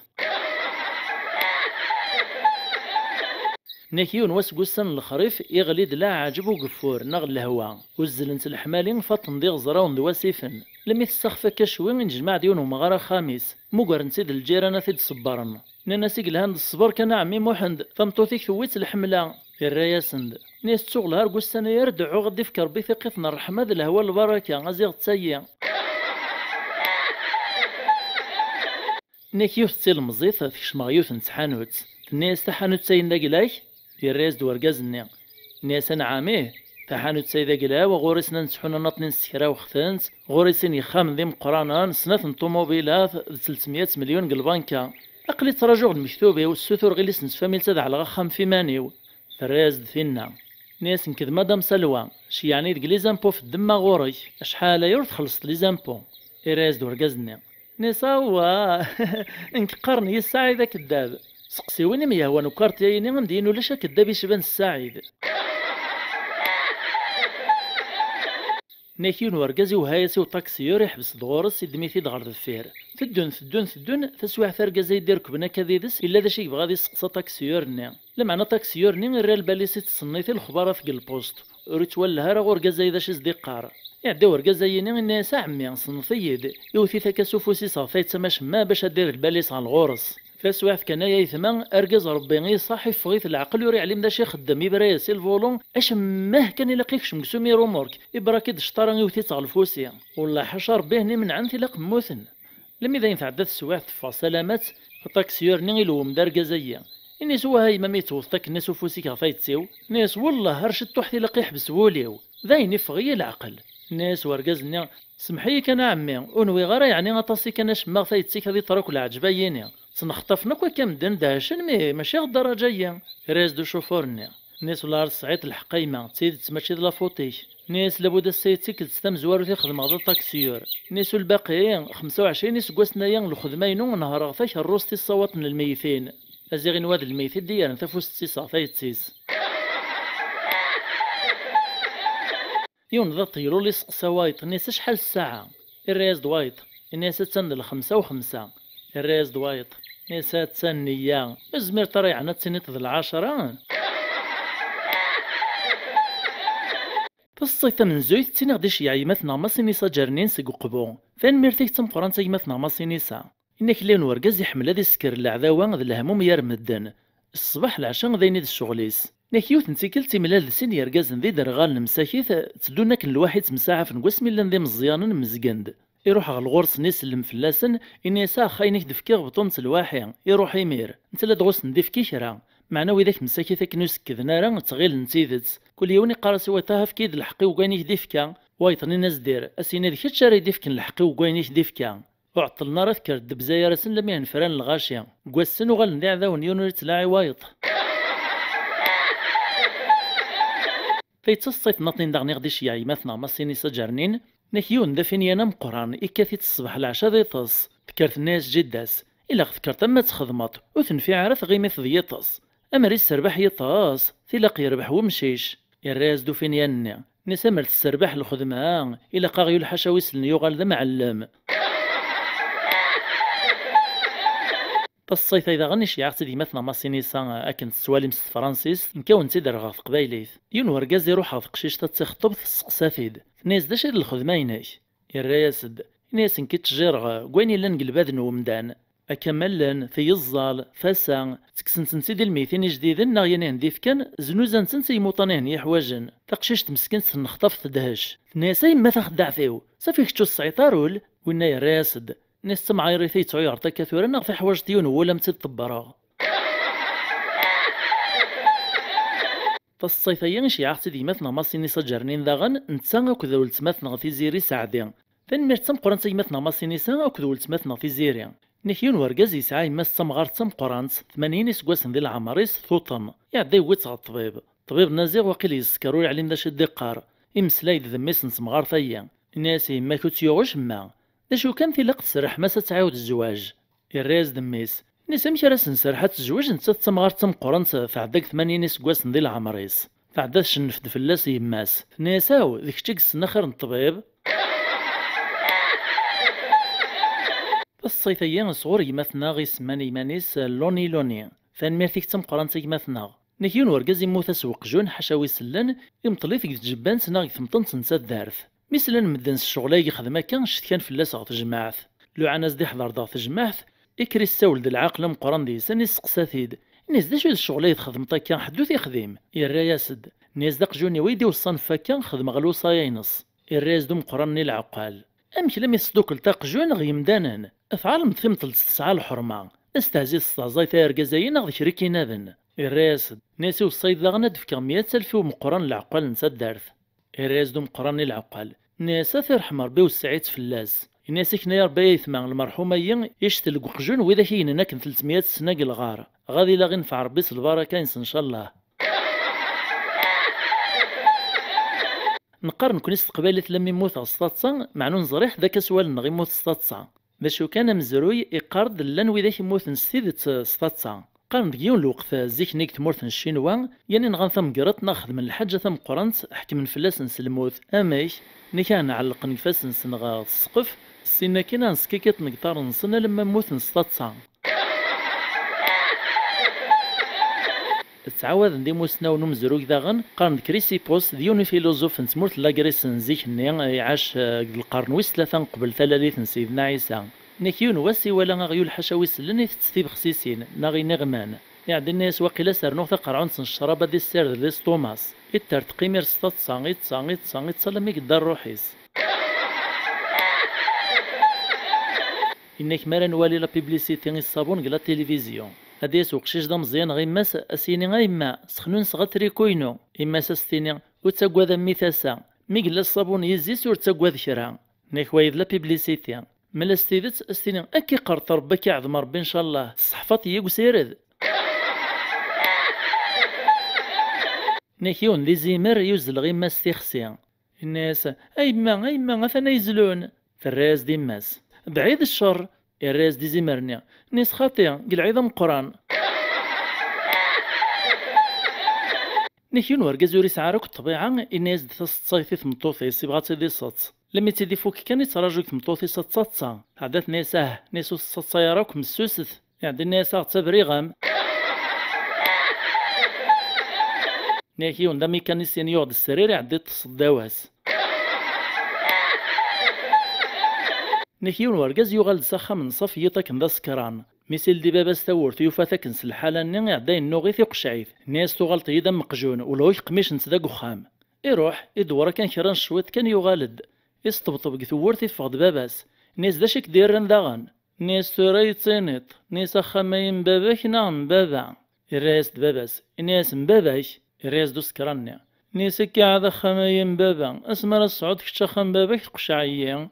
Nni-ak yiwen wass deg ussan n lexrif, iɣli-d laɛǧeb ugeffur neɣ lehwa. Uzzlent leḥmali, faṭen d iɣeẓrawen d wasifen. Lmi tessaxef akka cwi, inejmaɛ-d yiwen umɣar axxam-is. Mmugren-t-id lǧiran ad t-id-ṣebbren. Nnan-as i yelhan d ṣṣber kan a ɛemmi Muḥend, tameṭṭut-ik tewwi-tt lḥemla. Irra-yasen-d. Nni-as ttuɣ lhar deg ussan-a ara d-ɛuɣ ad d-ifk Ṛebbi tiqit n ṛṛeḥma d lehwa n lbaraka, aziɣ d tayi. Nni-ak yiwet d tilemẓit, tekcem ɣer yiwet n tḥanut. Tenna-yas taḥanut-ayi n dagla-k? Yerra-yas-d urgaz-nni. Nni-as anɛam ih, taḥanut-ayi d agla-w, ɣur-i snat n tḥunanaṭ-nni n ssekra wextent, ɣur-i sin yexxamen d imeqqranen, snat n ṭumubilat, d tletmya melyun deg lbanka. Aql-i ttrajuɣ lmektub-iw, ssutureɣ i lis n tfamilt ad ɛelleɣ axxam f iman-iw. Terra-yas-d tinna. Nni-as nekk d Madame Salwa, ceyɛen-iyi deg les impôts f ddemma ɣur-k. Acḥal aya ur txellṣeḍ les impôts. Irra-yas-d urgaz-nni. Nni-as awah, nekk qqaren-iyi Saɛid akeddab. Seqsi win i m-yehwan ukarṭi-ayini, ad m-d-yini ulac akeddab icban Saɛid. Nni-ak yiwen urgaz iwehha-yas i uṭaksiyur, iḥbes-d ɣur-s, iddem-it-id ɣer deffir. Teddun, teddun, teddun, taswiɛt argaz-ayi d-irekben akka did-s, illa d acu i yebɣa ad isteqsi aṭaksiyur-nni. Lameɛna aṭaksiyur-nni irra lbal-is i tṣennit i lexbarat deg lpust. Ur ittwalleh ara urgaz-ayi d acu i s-d-iqqar. Iɛedda urgaz-ayini, inna-yas a ɛemmi, senned-iyi-d. Iwet-it akka s ufus-is ɣef tayet am acemma bac ad d-irr lbal-is ɣer ɣur-s. Taswiɛt kan ay aytma, argaz Ṛebbi iṣaḥ, iffeɣ-it leɛqel, ur iɛlim d acu ixeddem, ibra-yas i lvulun, acemma kan ilaq ikcem deg sumi rumurk, ibrak-id cṭara iwet-itt ɣer lfusi. Wellah ḥaca Ṛebbi, hen imenɛen tilaq mmuten. Lmi d ayen tɛedda teswiɛt teffeɣ salamat, aṭaksiyur-nni ilewwem-d argaz-ayi. Ini-as wah a yemma mi yettweḍ-t akken-nni s ufus-ik ɣef tayet-iw? Ini-as wellah ar ciṭṭuḥ tilaq iḥbes wul-iw. D ayen iffeɣ-iyi leɛqel. Ini-as urgaz-nni, semmeḥ-iyi kan a ɛemmi, ur nwiɣ ara yeɛni aṭas-i kan acemma ɣef tayet-ik ad iṭṭer akk leɛǧeb-ayini. Ttnexṭafen akk akka medden dehcen, mi mačči ɣ ddaraǧa-yi. Irra-yas-d ucufur-nni. Nni-as wellah ar tesɛiḍ lḥeqq a yemma, d tidet mačči d lafut-ik. Nni-as labud ass-a i d tikkelt tamezwarut i xedmeɣ d aṭaksiyur. Nni-as u lbaqi, xemsa u ɛecrin iseggasen aya n lxedma-inu nehhreɣ takerrust i ṣṣawat n lmeytin. Aziɣ inwa d lmeyt i d-yerren tafust-is ɣef tayet-is. Yiwen d aṭeylul iseqsa wayeṭ, nni-as acḥal ssaɛa? Irra-yas-d wayeṭ, inna-yas attan d lxemsa u xemsa. Irra-yas-d wayeṭ, inna-yas attan nniya, ur tezmireḍ ara yeɛni ad tiniḍ d lɛecṛa? Taseḍsayt tamenzuyt ttiniɣ-d iceyyeɛ gma-tneɣ Masinisa Ǧernin seg Uqbu. Tanemmirt-ik d tameqqrant a gma-tneɣ Masinisa. Inna-k llan urgaz iḥemmel ad isker leɛdawa d lehmum yar medden. Ṣṣbeḥ leɛca d ayen i d ccɣel-is. Inna-k yiwet n tikkelt imlal d sin yergazen d iderɣalen msakit, tteddun akken lwaḥi ttemsaɛafen deg wasmi llan d imeẓyanen mezgen-d. Iruḥ ɣer ɣur-sen isellem fell-asen, ini-as ax ayen i k-d-fkiɣ bṭumt lwaḥi, iruḥ imir. Netta la d-ɣusen d-ifki kra. Meɛna widak msakit akken ur sekkden ara, ttɣilen d tidet. Kul yiwen iqqar-as i wayeṭ ah efk-iyi-d lḥeqq-iw deg wayen i k-d-ifka. Wayeṭ nnan-as dir, a s-yini d kečč ara yi-d-ifken lḥeqq-iw deg wayen i k-d-ifka. Ur ɛeṭṭlen ara ad tekker ddebza gar-asen lammi hennfran lɣaci. Deg wass-n uɣalen d iɛdawen yiwen ur ittlaɛi wayeṭ. Tayet taseḍsayt nnaṭnin daɣen i ɣ-d-iceyyeɛ gma-tneɣ Masinisa Ǧernin, inna-k yiwen d afinyan ameqqran, ikkat-it ṣṣbeḥ leɛca ad iṭṭes. Tekker tenna-yas jidda-s, ilaq tekkreḍ am ad txedmeḍ, ur tenfiɛ ara tɣimit d yiṭṭes. Amer isserbeḥ yiṭṭes, tilaq yerbeḥ wemcic. Irra-yas-d ufinyan-nni, nni-as amer tesserbeḥ lxedma, ilaq aɣyul ḥaca wi slen yuɣal d amɛellem. Taseḍsayt-a daɣen iceyyeɛ-aɣ-tt-id gma-tneɣ Masinisa akken tettwalim s tefransist, nekk a wen-tt-id-rreɣ ɣef teqbaylit. Yiwen urgaz iruḥ ɣer teqcict ad tt-ixeṭṭeb, tesseqsa-t-id. Tenna-yas d acu i d lxedma-inek? Irra-yas-d, ini-as nekk i ttjireɣ deg wayen yellan deg lbad n wemdan. Akka ma llan, tiyeẓẓal, tasa, ttekksen-tent-id i lmeytin ijdiden neɣ yan i hen-d-ifkan, znuzan-tent i yimuṭan i hen-yiḥwajen. Taqcict meskint tennexṭaf tedhec. Tenna-yas a yemma taxeddaɛt-iw, safi kečč ur tesɛiḍ ara ul? Winna yerra-yas-d, nni-as d tamɛayrit i yettɛuyaṛ akka tura neɣ tiḥwajeḍ yiwen n wul am tt-id-ḍebbreɣ? Taseḍsayt-agi iceyyeɛ-aɣ-tt-id gma-tneɣ Masinisa Ǧernin daɣen, netta akked weltma-tneɣ Tiziri Saɛdi. Tanemmirt d tameqqrant a gma-tneɣ Masinisa akked weltma-tneɣ Tiziri. Nni-ak yiwen wergaz yesɛa yemma-s d tamɣart d tameqqrant, tmanyin iseggasen di leɛmer-is, tuṭem. Iɛedda yewwi-tt ɣer ṭṭbib. Ṭṭbib-nni ziɣ waqil yeskeṛ ur yeɛlim d acu i d-iqqar. Imeslay-d d mmi-s n temɣart-agi. Inna-yas i yemma-k ur tt-yuɣ ucemma. D acu kan tilaq tserrḥem-as ad tɛiwed zzwaǧ. Irra-yas-d mmi-s, Inna-yas: "Amek ara s-nserreḥ ad tezweǧ, nettat d tamɣart d tameqqrant, tɛedda deg tmanyin iseggasen di leɛmer-is. Tɛedda tcennef-d fell-as yemma-s. Tenna-yas: 'Aw, d kečč i yessneɣ xir n ṭṭbib?'" Taseḍsayt-agi sɣur gma-tneɣ isemman i yiman-is Loni Loni. Tanemmirt-ik d tameqqrant a gma-tneɣ. Nek yiwen urgaz immut-as uqjun, ḥaca wi sellen, imṭel-it deg tjebbant neɣ deg temṭent n taddart. Mi slan medden s ccɣel ay yexdem akka, ccetkan fell-as ɣer tejmaɛt. Luɛan-as-d iḥḍer-d ɣer tejmaɛt, ikker issawel-d lɛaqel ameqqran deg-sen, isseqsa-t-id. Inna-yas: "D acu d ccɣel ay txedmeḍ akka, ḥedd ur t-ixdim?" Irra-yas-d. Inna-yas: "D aqjun-iw i d-iweṣṣan f wakka, xedmeɣ lewṣaya-ines." Irra-yas-d umeqqran-nni lɛeqqal: "Amek lammi tesdukleḍ aqjun ɣer yemdanen? Tɛelmeḍ timṭelt tesɛa lḥerma. Astehzi testehzayeḍ ay argaz-ayi neɣ d kra i k-inaben?" Irra-yas-d. Inna-yas: "Iweṣṣa-yi-d daɣen ad d-fkeɣ meyya alef i umeqqran n lɛeqqal n taddart." Irra-yas-d umeqqran i lɛeqqal. Inna-yas: "Ad t-irḥem Rebbi, wesseɛ-itt fell-as." Inna-yas: "Ikna ya Rebbi ay ayetma, lmerḥuma-yi ictel deg uqjun wid-ak ignen akken telt meyya sna deg lɣar. Ɣad ila ɣ-inefeɛ Rebbi s lbaraka-ines, ncallah." Neqqar nekni s teqbaylit, lammi mmuteɣ s taḍsa, meɛna ur neẓri ḥedd akka s wallen-nneɣ immut s taḍsa. D acu kan, amezruy iqqar-d llan widak immuten s tidet s taḍsa. Qqaren deg yiwen lweqt, zik-nni deg tmurt n Ccinwa, yani nɣan tamgerḍt neɣ xedmen lḥaǧa tameqqrant, ḥekmen fell-asen s lmut. Amek? Nek a nɛelleqen deg ifassen-nsen ɣer ssqef, ssin akkin a neskikkiṭen deg iḍarren-nsen alamma mmuten s taḍsa. Ttɛawaden d imusnawen umezruy daɣen, qqaren-d Chrysippus, d yiwen ufiluzuf n tmurt n Lagris n zik-nni, iɛac, eh, deg lqern wis tlata qbel talalit n Sidna Ɛisa. Nek yiwen wass iwala aɣyul ḥaca wi sellen itett tibexsisin, neɣ iniɣman. Iɛedda inna-yas: "Waqila s rnuɣ taqerɛunt n ccrab ad issired listumas." Itterteq imir s taḍsa, iḍsa, iḍsa, iḍsa, alammi yedda rruḥ-is. Inna-k mi ara nwali la publicité i ṣṣabun deg la télévision. Ad d-yas uqcic d ameẓyan ɣer yemma-s, a s-yini: "A yemma, sexnunseɣ atriku-inu." Yemma-s a s-tini: "Ur ttaggad a mmi tasa, mi yella ṣṣabun yizzi-s ur ttaggad kra." Nek wayeḍ la publicité. Ma la s tidet, a s-tini: "Akka iqqar-t Rebbi, akka iɛdem Rebbi, ncallah, tesseḥfaḍ-iyi deg usired." Nek yiwen d izimer yuzzel ɣer yemma-s tixsi. Yenna-yas: "A yemma, a yemma, atan ay zlun." Terra-yas-d yemma-s: "Bɛid ccer." Irra-yas-d izimer-nni: "Nis xaṭi, deg lɛid ameqqran." Nek yiwen urgaz ur isɛi ara akk ṭṭbiɛa, yenna-yas-d taseḍsayt i tmeṭṭut-is, ibɣa ad tt-id-iseḍs. Lemmi tt-id-ifuk kan, ittraǧu deg tmeṭṭut-is ad taḍsa. Tɛedda tenna-yas: "Ah, nis ur tettaḍsay ara akk, messuset." Iɛedda yenna-yas: "Aɣ-tt abriɣ-am." Nek yiwen d amikanisyen yuɣ-d srir, iɛedda iṭṭes ddaw-as. Nek yiwen urgaz yuɣal-d s axxam n ṣṣaf yiḍ akken d asekran. Mi s-ildi baba-s tawwurt, yufa-t akken s lḥala-nni, iɛedda yennuɣ-it, iqceɛ-it. Yenna-yas: "Tuɣaleḍ-iyi-d am uqjun, ula ur k-qmicent d agexxam." Iruḥ, idewwer akken kra n cwiṭ kan yuɣal-d. Isṭebṭeb deg tewwurt, iffeɣ-d baba-s. Yenna-yas: "D acu i k-d-irran daɣen?" Yenna-yas: "Tura i yi-d-tiniḍ." Yenna-yas: "Axxam-ayi n baba-k neɣ n baba?" Irra-yas-d baba-s. Yenna-yas: "N baba-k." Irra-yas-d usekran-nni. Yenna-yas: "Akka ɛad axxam-ayi n baba. Asmi ara tesɛuḍ kečč axxam n baba-k, teqceɛ-iyi."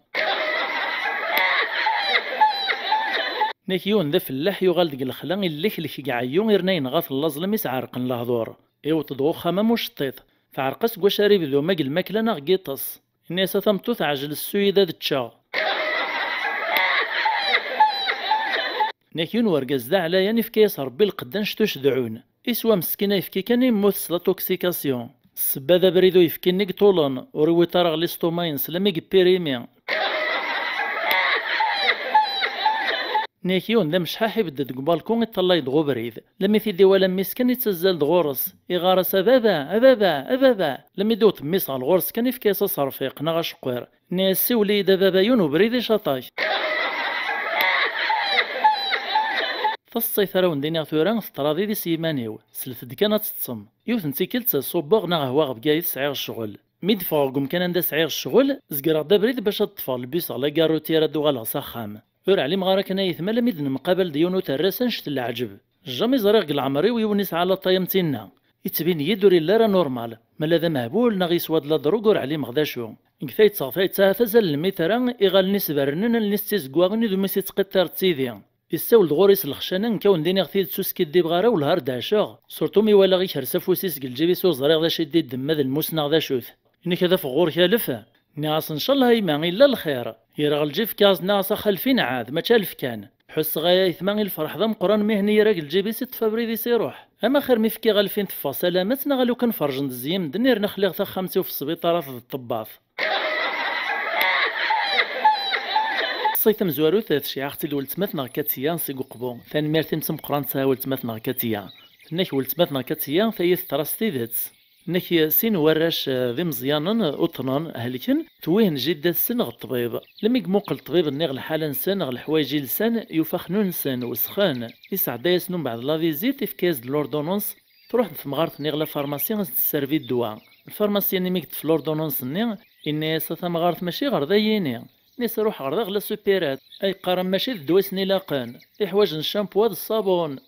Nek yiwen d afellaḥ yuɣal deg lexla, illeklek deg ɛeyyu, irna yenɣa-t llaẓ, lemmi s-ɛerqen lehdur. Iwweḍ-d ɣer uxxam am uceṭṭiḍ. Teɛreq-as deg wacu ara ibdu, ma deg lmakla neɣ deg yiṭes. Yenna-yas: "A tameṭṭut, ɛjel ssu-yi-d ad ččeɣ." Nek yiwen urgaz d aɛlayan, ifka-yas Rebbi lqedd annect ucedɛun. Iswa meskin ayefki kan, yemmut s la toxication. Ssebba d abrid uyefki-nni yeṭṭulen, ur iwiṭ ara ɣer listumayen s lami yeppirimi. Nek yiwen d amecḥaḥ ibedd-d deg ubalku, iṭṭalay-d ɣer ubrid. Lami t-id-iwala mmi-s kan, ittazzal-d ɣur-s. Iɣar-as: "A baba, a baba, a baba." Lami d-iwweḍ mmi-s ɣer ɣur-s kan, ifka-yas aserfiq neɣ aceqqir. Nni-as: "Siwel-iyi-d a baba, yiwen ubrid icaṭ-ak." Taseḍsayt ara wen-d-iniɣ tura, teḍra did-i s yiman-iw. Slet-d kan ad teṭṭsem. Yiwet n tikkelt, ṣubbeɣ neɣ hwaɣ Bgayet, sɛiɣ ccɣel. Mi d-ffɣeɣ deg umkan anda sɛiɣ ccɣel, zegreɣ-d abrid bac ad ṭṭfeɣ lbus ɣer la gare routière ad d-uɣaleɣ s axxam. Ur ɛlimeɣ ara kan ayetma, lami d-nemqabal d yiwen uterras annect n leɛǧeb. Jamais ẓriɣ deg leɛmer-iw yiwen isɛa latay am tinna. Yettbin-iyi-d ur yelli ara normal. Ma la d amehbul neɣ yeswa-d la drogue, ur ɛlimeɣ d acu. Deg tayet ɣef tayet, ahat azal n lmitra, iɣallen-is berrnen, allen-is ttizeggaɣen, udem-is ittqiṭṭir d tidi. Yessawel-d ɣur-i s lexcana, nekk a wen-d-iniɣ tidet, ur skiddibeɣ ara, wellah ar d-ɛaceɣ. Surtout mi walaɣ ikres afus-is deg lǧib-is, ur ẓriɣ d acu i d-idemma, d lmus neɣ d acu-t. Inek ad afeɣ ɣur-k alef? Nniɣ-as: "Ncallah a yemma, yella lxir." Yerɣ lǧib, fkiɣ-as, nniɣ-as: "A xalfi, nɛad, mačči alef kan." Ḥusseɣ ay aytma i lferḥ d ameqqran mi henni irag lǧib-is iṭṭef abrid-is iruḥ. Ama xir mi fkiɣ alfin teffeɣ salamet neɣ alukan ferjen-d zzyi medden irna xliɣ taxxamt-iw f sbiṭarat d ṭṭebbat. Ṣṣayt tamezwarut tecɛaɣ-tt-id weltma-tneɣ Katiya seg Uqbu. Tanemmirt-im d tameqqrant a weltma-tneɣ Katiya. Tenna-k weltma-tneɣ Katiya tayi teḍra s tidet. Nnek sin warrac, eh, d imeẓyanen, uṭnen, helken, tewwihen jiddat-sen ɣer ṭṭbib. Lmi yemmuqel ṭṭbib-nni ɣer lḥala-nsen, ɣer leḥwayeǧ i lsan, yufa xnunsen, wesxen. Isɛedda-yasen umbeɛd la visite, ifka-yas-d l'ordonnance, truḥ-d temɣart-nni ɣer la pharmacie, as-d-tesservi ddwa. Lfarmasyan-nni mi yeṭṭef l'ordonnance-nni, yenna-yas: "A tamɣart, mačči ɣer da yini." Nni-as: "Ruḥ ɣer da ɣer la supérette." Ay qqaren: "Mačči d ddwa i sen-ilaqen. Iḥwaǧen ccampu d ṣṣabun."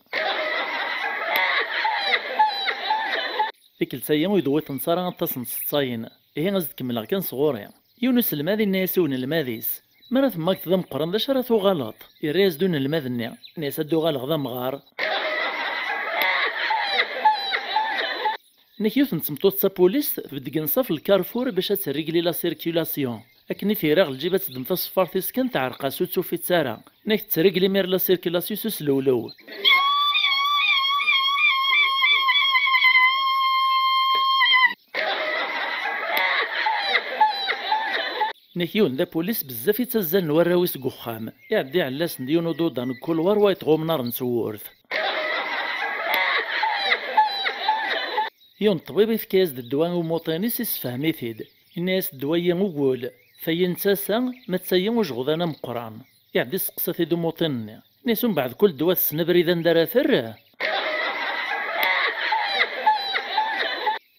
Tikkelt-agi ur d-wwiṭent ara aṭas n tseṭṭayin. Ihi, ad s-d-kemmleɣ kan sɣur-i. Yiwen uselmad inna-yas i unelmad-is: "Mi ara temmageḍ d ameqqran, d acu ara tuɣaleḍ?" Irra-yas-d unelmad-nni, inna-yas: "Ad d-uɣaleɣ d amɣar." Nek yiwet n tmeṭṭut d tapulist tbeddeg nnṣaf lkarfur bac ad terregli la circulation. Akken i t-yerra ɣer lǧib ad teddem taṣeffart-is kan, teɛreq-as, ur tt-tufi-tt ara. Nek tetterregli imir la circulation s uslewlew. Nek yiwen d apulis bezzaf i ttazzalen warraw-is deg uxxam. Iɛedda iɛella-asen-d yiwen ududan deg kulwar, wayeḍ ɣ umnar n tewwurt. Yiwen ṭṭbib ifka-yas-d ddwa i umuṭin-is, issefhem-it-id. Inna-yas: "Ddwa-yi ugul, tayi n tasa, ma d tayi ujeɣdan ameqqran." Iɛedda isteqsa-t-id umuṭin-nni. Inna-yas: "Umbeɛd kul ddwa tessen abrid anda ara terr?"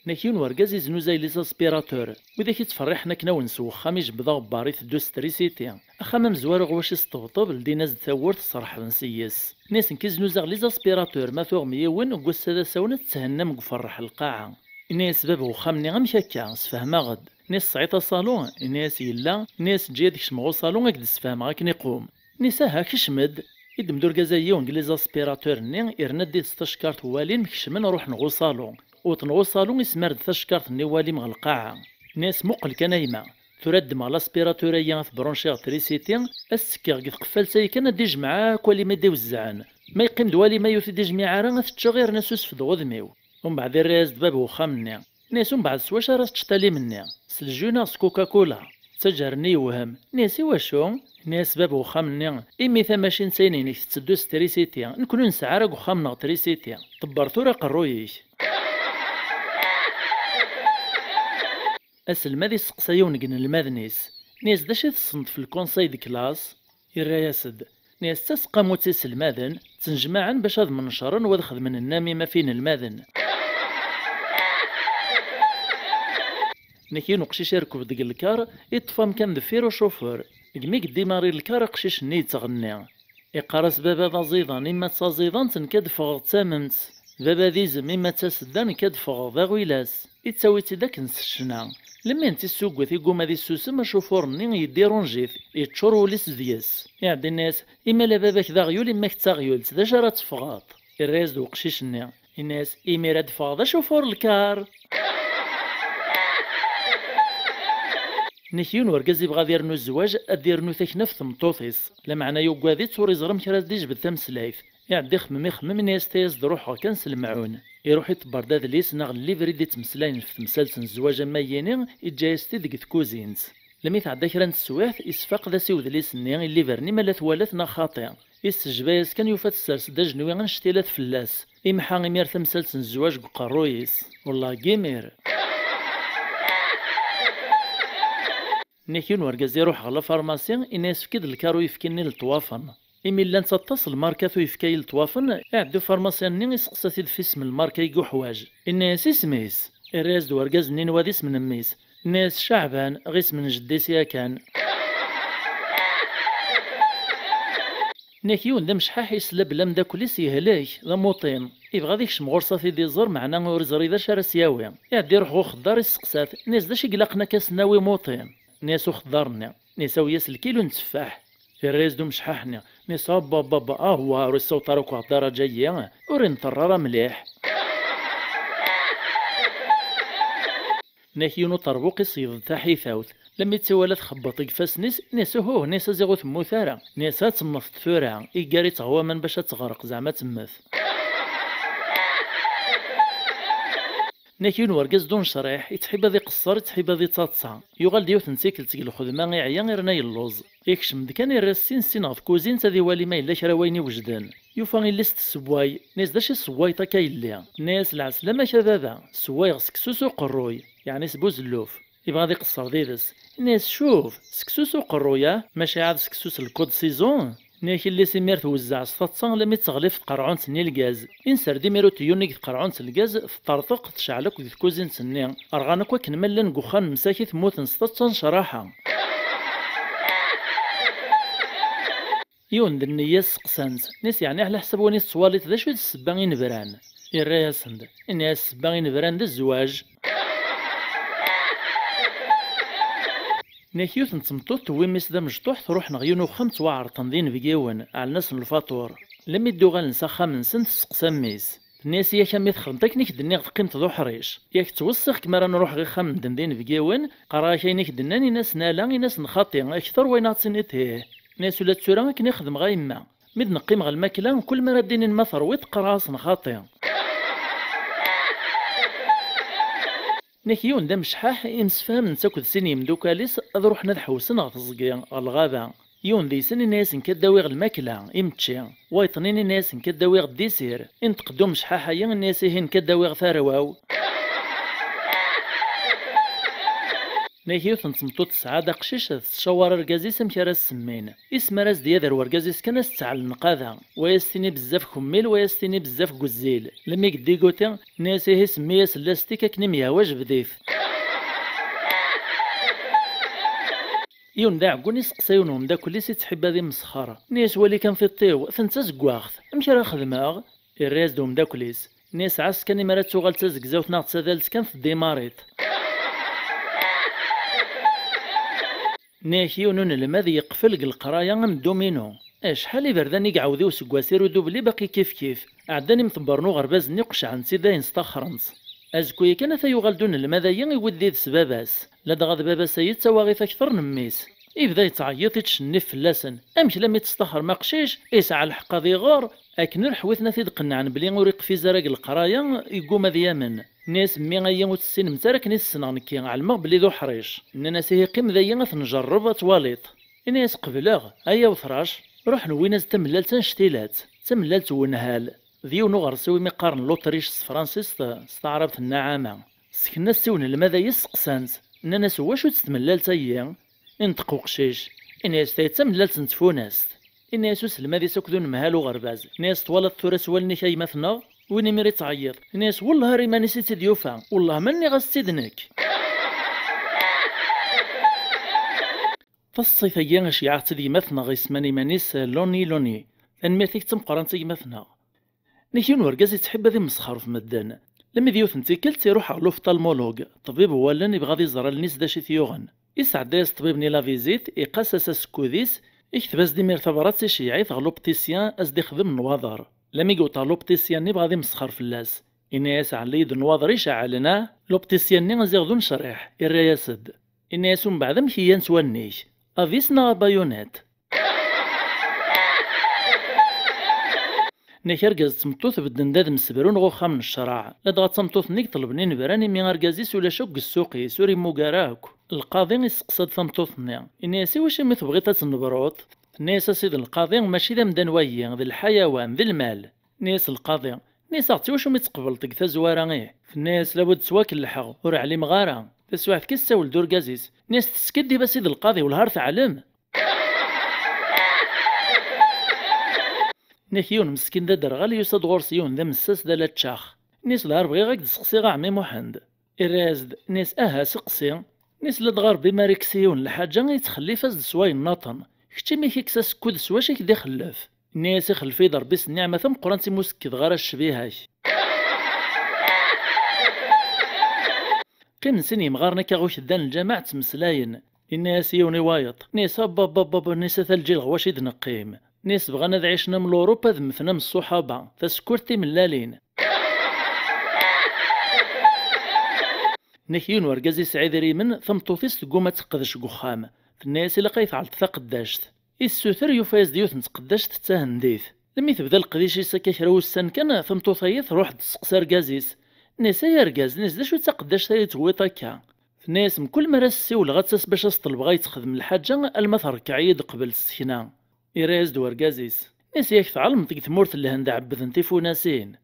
Nek yiwen urgaz iznuzay les aspirateurs, widak ittferriḥen akken awen s wexxam ijebbed aɣebbar iteddu s trisiti. Axxam amezwaru ɣwac isṭebṭeb, ldin-as-d tawwurt, sreḥben s-yes. Nni-as: "Nekk i znuzaɣ les aspirateurs, ma tuɣem yiwen, deg wass-a d asawen ad tetthennam deg uferreḥ n lqaɛa." Inna-yas bab n wexxam-nni: "Amek akka? Sfehmeɣ-d." Nni-as: "Tesɛiḍ aṣalu?" Inna-yas: "Yella." Nni-as: "Eǧǧ-iyi ad kecmeɣ uṣalu, ad k-d-sfehmeɣ akken iqum." Nni-as: "Aha, kecm-d." I d-mdurgaz-agi n les aspirateurs-nni, irna-d yid-s tacekkart n walim, kecmen, ruḥen ɣer uṣalu. Wwḍen ɣer uṣalu, ismar-d tacekkart-nni n walim ɣer lqaɛa. Nni-as: "Muqel kan a yemma, tura ad ddmeɣ l'aspirateur-agi, ad t-branchiɣ trisiti, ad s-ttekkeɣ deg tqeffalt-agi kan, ad d-ijmeɛ akk alim i d-iwezzɛen. Ma yeqqim-d walim ay ur t-id-ijmiɛ ara, ad t-ččeɣ, irna s usfed ɣ udem-iw." Umbeɛd irra-yas-d bab n wexxam-nni. Nni-as: "Umbeɛd s wacu ara teččeḍ alim-nni? S lejju neɣ s Coca-Cola?" Ttaǧer-nni yewhem. Nni-as: "I wacu?" Nni-as bab n wexxam-nni: "Imi tamacint-a-inek tetteddu s trisiti, nekni ur nesɛi ara deg uxxam-nneɣ trisiti. Ṭebber tura aqerruy-ik." Aselmad isteqsa yiwen deg inelmaden-is. Nni-as: "D acu i tessneḍ f le conseil de classe?" Irra-yas-d. Nni-as: "D taseqqamut iselmaden, ttnejmaɛen bac ad mnecren u ad xedmen nnamima f inelmaden." Nek yiwen uqcic irkeb deg lkar, iṭṭef amkan deffir ucufur. Deg mi yeddimari lkar, aqcic-nni yettɣenni. Iqqar-as: "Baba d aẓidan, imma d taẓidant, nekk ad ffɣeɣ d tamemt. Baba d izem, imma d tasedda, nekk ad ffɣeɣ d aɣilas." Ittawi-tt-id akken s ccna. Lemmi n tissugget, igguma ad issusem, acufuṛ-nni yeddirunj-it, yeččur wul-is deg-s. Iɛedda inna-yas: "Imi ala baba-k d aɣyul, imma-k d taɣyult, d acu ara teffɣeḍ?" Irra-yas-d weqcic-nni, inna-yas: "Imir ad ffɣeɣ d acufuṛ lkar." Nek yiwen urgaz ibɣa ad irnu zzwaǧ, ad d-irnu taknaft tmeṭṭut-is. Lameɛna yuggad-itt, ur iẓri amek ara d-ijbed tameslayt. Iɛedda ixemmem, ixemmem, inna-yas: "Tayas d ruḥeɣ kan s lemɛun." Iruḥ iṭebber-d adlis neɣ lliver i d-ittmeslayen f temsalt n zzwaǧ am ayyini, iǧǧa-yas-t-id deg tkuzint. Lmi tɛedda kra n teswiɛt, isfaq-d-as i wedlis-nni i lliver-nni ma la twala-t neɣ xaṭi. Issejba-yas kan, yufa tessers-d ajenwi annect-ilat fell-as. Imḥa imir tamsalt n zzwaǧ deg uqerruy-is. Wellah, g imir. Nek yiwen urgaz iruḥ ɣer lafarmasi, inna-yas: "Efk-id lkar uyefki-nni n leṭwafen." Imi llant aṭas lmarkat uyefki i leṭwafen, iɛedda ufarmasyan-nni iseqsa-t-id f isem n lmarka i yuḥwaǧ. Inna-yas isem-is. Irra-yas-d urgaz-nni n wa d isem n mmi-s. Inna-yas: "Caɛban, ɣ isem n jeddi-s yakan." Nek yiwen d amecḥaḥ yesla belli ameddakel-is yehlek, d amuṭin. Ibɣa ad ikcem ɣur-s ad t-id-iẓer, meɛna ur iẓri d acu ara s-yawi. Iɛedda iruḥ ɣer uxeddar, isseqsa-t, inna-yas: "D acu i ilaqen akka ad s-nawi muṭin?" Inna-yas uxeddar-nni. Inna-yas: "Awi-yas lkilu n tteffaḥ." Irra-yas-d umecḥaḥ-nni. Inna-yas: "Abababa, ahwa, ur issaweḍ ara akk ɣer ddaraǧa-yi, ur inṭerr ara mliḥ." Nna-k yiwen uṭerbuq iṣeyyed-d taḥitawt. Lemmi tt-iwala txebbeḍ deg ifassen-is, nna-yas: "Uhuh," nna-yas, "ad aɣ-ur temmuteɣ ara." Nna-yas: "Ad temmeḍ tura." Iggar-itt ɣer waman bac ad teɣreq, zeɛma ad temmet. Nna-k yiwen wergaz d unecriḥ, ittḥib ad iqeṣṣer, ittḥib ad ittaḍsa. Yuɣal-d yiwet n tikkelt seg lxedma, iɛya, irna yelluẓ. Ikcem-d kan, irra ssin ssin ɣer tkuzint ad iwali ma yella kra wayen iwejden. Yufa yelli-s tessewway, nna-yas: "D acu i tessewwayeḍ akka a yelli?" Nna-yas: "Lɛeslama-k a baba, ssewwayeɣ seksu s uqerruy." Yeɛni s buzelluf. Yebɣa ad iqeṣṣer did-s. Nna-yas: "Cuf, seksu s uqerruy, ah, maca ɛad seksu s lkud saison." Nna-k yelli-s imir twezzeɛ s taḍsa almi d-teɣli ɣef tqerɛunt-nni n lgaz. Inser-d imir utiyun-nni deg tqerɛunt n lgaz, teṭṭerḍeq, tecɛel akk deg tkuzint-nni. Rɣan akk akken ma llan deg uxxam msakit, mmuten s taḍsa n ccraḥa. Yiwen d nneyya sseqsan-t, nna-s: "Yeɛni ɛla ḥsab win i tettwaliḍ, d acu i d ssebba inebran?" Irra-yasen-d, inna-yas: "Ssebba inebran d zzwaǧ." Nna-k yiwet n tmeṭṭut tewwi mmi-s d amecṭuḥ, truḥ neɣ yiwen uxxam ttwaɛerḍen d inebgiwen, ɛellen-asen lfaṭur. Lemmi d-uɣalen s axxam-nsen, tesseqsa mmi-s. Tenna-yas: "Yak a mmi, txedmeḍ akken i k-d-nniɣ, teqqimeḍ d uḥric. Yak ttwessiɣ-kem ara nruḥ ɣer ixxamen-nni d inebgiwen, qqareɣ-ak ayen i k-d-nnan, ini-asen ala, ini-asen xaṭi, akter wayen ad ɣ-d-tiniḍ ih." Nna-yas: "Ula d tura akken i xedmeɣ a yemma. Mi d-neqqim ɣer lmakla, kul mi ara d-inin ma terwiḍ, qqareɣ-asen xaṭi." Nna-k yiwen d amecḥaḥ, imsefhamen-tt akked sin yemdukal-is ad ruḥen ad ḥewsen ɣer teẓgi, ɣer lɣaba. Yiwen deg-sen inna-yas: "Nekk ad d-awiɣ lmakla, imečči." Wayeḍ-nni inna-yas: "Nekk ad d-awiɣ ddisir." Inṭeq-d umecḥaḥ-ayi, inna-yas: "Ihi nekk ad d-awiɣ tarwa-w." Nna-k yiwet n tmeṭṭut tesɛa-d aqcic, tettcawar argaz-is amek ara s-semmin. Isem ara s-d-yader wergaz-is kan, ad s-tteɛlen nnqada. Wa as-tini bezzaf kemmil, wa as-tini bezzaf guzzil. Lemmi yeddiguti, nna-yas: "Ihi semmi-yas llastik akken i m-yehwa, jbed-it." Yiwen d aɛeggun iseqsa yiwen umeddakel-is ittḥibba ad imesxer. Nna-yas: "Wali kan tiṭ-iw, aten d tazeggaɣt. Amek ara xedmeɣ?" Irra-yas-d umeddakel-is. Nna-yas: "Ɛass kan imi ara tuɣal d tazegzawt neɣ d tadalt kan, teddimarit." Nna-k yiwen unelmad yeqfel deg leqraya am dduminu. Acḥal iberdan i iɛawed i useggas i rudubli baqi kifkif. Ɛeddan imḍebbren n uɣerbaz-nni qecɛen-tt-id ayen staxren-tt. Azekka-ya kan ata yuɣal-d unelmad-ayi, iwwi-d did-s baba-s. Ladɣa d baba-s-ayi d tawaɣit akter n mmi-s. Ibda yettɛeyyiḍ, ittcennif fell-asen. Amek lammi testaxrem aqcic? Isɛa lḥeqq ad iɣer. Akken ur ḥwiten ad t-id-qennɛen belli ur iqfiz ara deg leqraya, yegguma ad yamen. Nna-yas: "Mmi-ayi, ur tessinemt ara akken i t-ssneɣ nekki, ɛelmeɣ belli d uḥric." Nnan-as: "Ihi qqim dayi ad t-njerreb ad twaliḍ." Ini-as: "Qebleɣ, ay awtrac." Ruḥen wwin-as-d tamellalt annect-ilat, d tamellalt n wenhal. D yiwen uɣersiw imi qqaren l'Autriche s tefransist, s taɛrabt nnaɛama. Sken-as-tt i unelmad-ayi, sseqsan-t, nnan-as: "Wacu-tt tmellalt-ayi?" Inṭeq uqcic, ini-as: "Tayi d tamellalt n tfunast." Ini-as uselmad-is akked unemhal uɣerbaz, ini-as: "Twalaḍ tura s wallen-ik a gma-tneɣ?" Win imir ittɛeyyiḍ, ini-as: "Wellah ar iman-is i tt-id-yufa, wellah ma nniɣ-as-tt-id nekk." Taṣṣayt-agi iceyyeɛ-tt-id gma-tneɣ, isman iman-is Loni Loni. Tanemmirt-ik d tameqqrant a gma-tneɣ. Nna-k yiwen urgaz ittḥib ad imesxer ɣef medden. Lemmi d yiwet n tikkelt iruḥ ɣer l'ophtalmologue, ṭṭbib n wallen, ibɣa ad iẓer allen-is d acu i t-yuɣen. Isɛedda-yas ṭṭbib-nni la visite, iqas-as asekkud-is, ikteb-as-d imir tabrat, iceyyeɛ-it ɣer l'opticien ad s-d-ixdem nnwaḍer. Lemmi yewweḍ ɣer l'opticien-nni, ibɣa ad imesxer fell-as. Inna-yas: "Ɛelli-yi-d nnwaḍer iceɛɛlen, ah?" L'opticien-nni aziɣ d unecriḥ, irra-yas-d. Inna-yas: "Umbeɛd amek i llant wallen-ik? Avis neɣ abayunet?" Nna-k argaz d tmeṭṭut bedden-d ad msebrun ɣer uxxam n ccreɛ. Ladɣa d tameṭṭut-nni i iṭelben inebran imi argaz-is ulac akk deg ssuq-is, ur immug ara akk. Lqaḍi isteqsa-d tameṭṭut-nni. Inna-yas: "Iwacu mi tebɣiḍ ad tennebruḍ?" Tenna-yas: "A sidi lqaḍi, mačči d amdan wayi, d lḥayawan, d lmal." Inna-yas lqaḍi: "Inna-yas aɣ-tt, iwacu mi tqebleḍ deg tazwara ih?" Tenna-yas: "Labud ttwakellḥeɣ, ur ɛlimeɣ ara." Taswiɛt kan issawel-d urgaz-is. Inna-yas: "Teskidib a sidi lqaḍi, wellah ar teɛlem." Nna-k yiwen meskin d aderɣal yusa-d ɣur-s yiwen d amessas d alaččax. Inna-yas: "Dɣa bɣiɣ ad k-d-sseqsiɣ a ɛemmi Muḥend." Irra-yas-d, inna-yas: "Aha, seqsi." Inna-yas: "Ladɣa Ṛebbi mi ara ikkes i yiwen lḥaǧa, yettxellif-as-d s wayen nniḍen. Kečč imi k-ikkes asekkud, s wacu i k-d-ixellef?" Inna-yas: "Ixellef-iyi-d Ṛebbi s nniɛma tameqqrant imi ur s-kkideɣ ara ccbiha-k." Qqimen sin yemɣaren akka ɣer ukedda n lǧameɛ ttmeslayen. Inna-yas yiwen i wayeḍ, inna-yas: "Abababab, inna-yas, ata lǧil ɣer wacu i d-neqqim." Inna-yas: "Bɣan ad ɛicen am Lurup, ad mmten am ṣṣuḥaba, tasekkurt timellalin." Nnek yiwen wergaz yesɛa idrimen, tameṭṭut-is tegguma ad teqdec deg uxxam. Tenna-yas ilaq ay tɛelleḍ taqeddact. Issuter, yufa-yas-d yiwet n tqeddact d tahendit. Lmi tebda leqdic-is akka kra ussan kan, tameṭṭut-ayi truḥ-d tesseqsa argaz-is. Tenna-yas ay argaz, tenna-yas d acu d taqeddact-ayi tewwiḍ akka? Tenna-yas mkul mi ara s-ssiwleɣ ad tas bac as-ṭelbeɣ ay texdem lḥaǧa alma terkeɛ-iyi-d qbel s tekna. Irra-yas-d wergaz-is. Tenna-yas yak tɛelmeḍ deg tmurt n Lhend ɛebbden tifunasin.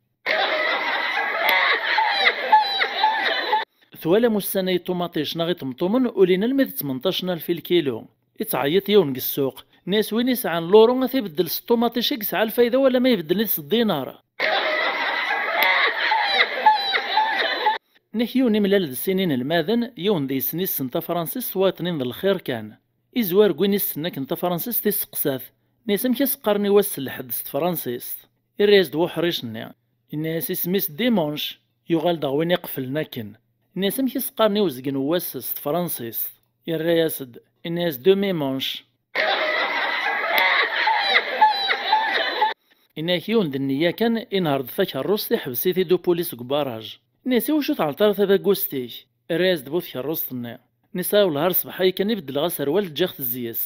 Twalam ussan-a iṭumaṭic neɣ iṭemṭumen ulin almi d tmenṭac n alef i lkilu. Ittɛeyyiḍ yiwen deg ssuq. Nna-yas win isɛan luru ad t-ibeddel s ṭumaṭic i yesɛa lfayda wala ma ibeddel-it s ddinar. Nnek yiwen imlal d sin inelmaden, yiwen deg-sen issen tafransist, wayeḍ-nni d lxir kan. Izwar deg win issen akken tafransist, isteqsa-t. Nna-yas amek i s-qqaren i wass n lḥedd s tefransist? Irra-yas-d wuḥric-nni. Inna-yas isem-is Dimanche. Yuɣal daɣ win iqeflen akken. Inna-yas amek i s-qqaren i uzgen n wass s tefransist? Irra-yas-d, inna-yas demi-manche. Inna-yak yiwen d nniya kan, inehṛ-d takeṛṛust, iḥbes-it-id upulis deg ubaraj. Inna-yas iwacu tɛelleḍ ara tabagust-ik? Irra-yas-d bu tkeṛṛust-nni. Nna-yas wellah ar ṣṣbeḥ-a kan i beddleɣ aserwal, ǧǧiɣ-t zzis.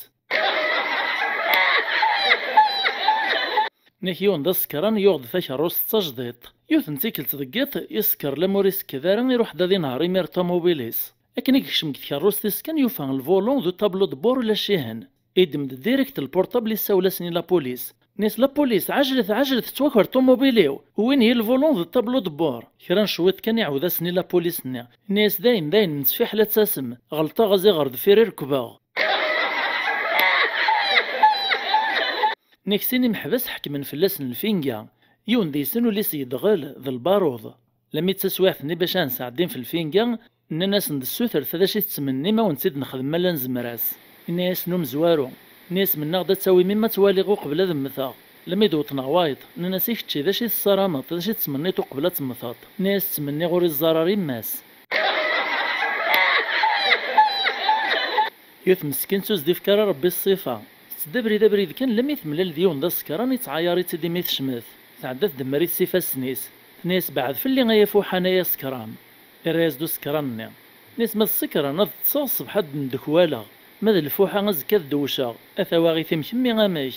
Nnek yiwen d asekran yuɣ-d takeṛṛust d tajdiṭ. Yiwet n tikkelt deg yiḍ, isekker lamur isekked ara, iruḥ-d ad inehṛ imir ṭumubil-is. Akken i yekcem deg tkeṛṛust-is kan, yufa lvulun d utablu d bord ulac-ihen. Iddem-d direct lpurṭabl, issawel-asen i lapulis. Nna-yas lapulis, ɛejlet, ɛejlet, tettwaker ṭumubil-iw! Wwin-iyi lvulun d tablu d bord! Kra n cwiṭ kan iɛawed-asen i lapulis-nni. Nna-yas dayen, dayen, nettfiḥel ad tasem. Ɣelṭeɣ, a ziɣ ɣer deffir i rekbeɣ. Nnek sin imeḥbas ḥekmen fell-asen lfinga. Yiwen deg-sen ul-is yedɣel, d lbaruḍ. Lami d taswiɛt-nni bac ad nesɛeddin f lfinga, nnan-asen-d ssutret d acu i tettmennim, a wen-tt-id-nexdem ma la nezmer-as. Inna-yasen umezwaru, inna-yas mennaɣ-d ad tawim i ma ttwaliɣ uqbel ad mmteɣ. Lami d-wwḍen ɣer wayeḍ, nnan-as i kečči d acu i tessarameḍ, d acu i tettmenniḍ uqbel ad temmteḍ? Inna-yas ttmenniɣ ur iẓẓar ara yemma-s. Yiwet meskint ur s-d-ifka ara Rebbi ṣṣifa. Tetteddu abrid abrid kan, lami temlal d yiwen d asekran, ittɛayar-itt-id imi tecmet. Tɛedda tdemmer-it s ifassen-is. Tenna-yas beɛɛed fell-i ay afuḥan ay asekran. Irra-yas-d usekran-nni. Nna-yas ma d ṣṣekran ad ṭṭseɣ ṣṣbeḥ ad d-ndekwaleɣ. Ma d lfuḥa azekka ad dewceɣ. A tawaɣit-im kemmi amek?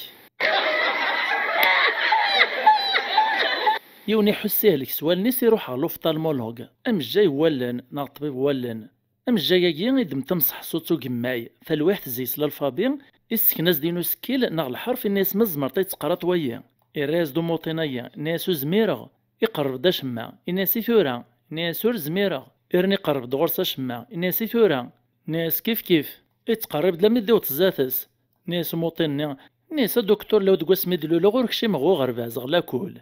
Yiwen iḥuss ihlek s wallen-is, iruḥ ɣer l'ophtalmologue, amejjay n wallen neɣ ṭṭbib n wallen. Amejjay-agi iddem tamseḥṣutt ugemmay, talwiḥt zzi-s lalfabi, issekn-as-d in usekkil neɣ lḥerf, inna-yas ma tzemreḍ ad teqqreḍ wayi? Irra-yas-d umuṭin-agi, inna-yas ur zmireɣ. Iqerreb-d acemma, inna-yas i tura? Inna-yas ur zmireɣ. Irni iqerreb-d ɣur-s acemma, inna-yas i tura? Inna-yas kif kif. Ittqerrib-d lammi d-iwweḍ zdat-s. Inna-yas umuṭin-nni, inna-yas a duktur, law deg wasmi d-luleɣ ur kcimeɣ uɣerbaz ɣer lakul.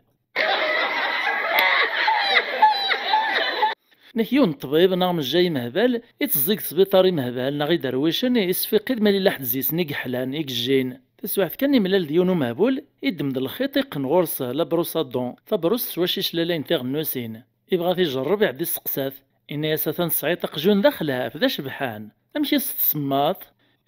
Nek yiwen n ṭṭbib neɣ mejjay imehbal, itteẓẓig sbiṭar imehbal neɣ iderwicen, isfiqid ma lila ḥed zi-sen i yeḥlan, i yejjin. Taswiɛt kan imlal d yiwen umehbul, iddem-d lxiṭ iqqen ɣur-s la brosse à dents, tabrust s wacu iclalayen tiɣennusin. Ibɣa ad t-ijerreb, iɛeddi isteqsa-t. Inna-yas atan tesɛiḍ aqjun d axlaf, d acebḥan. Amek i s-tsemmaḍ?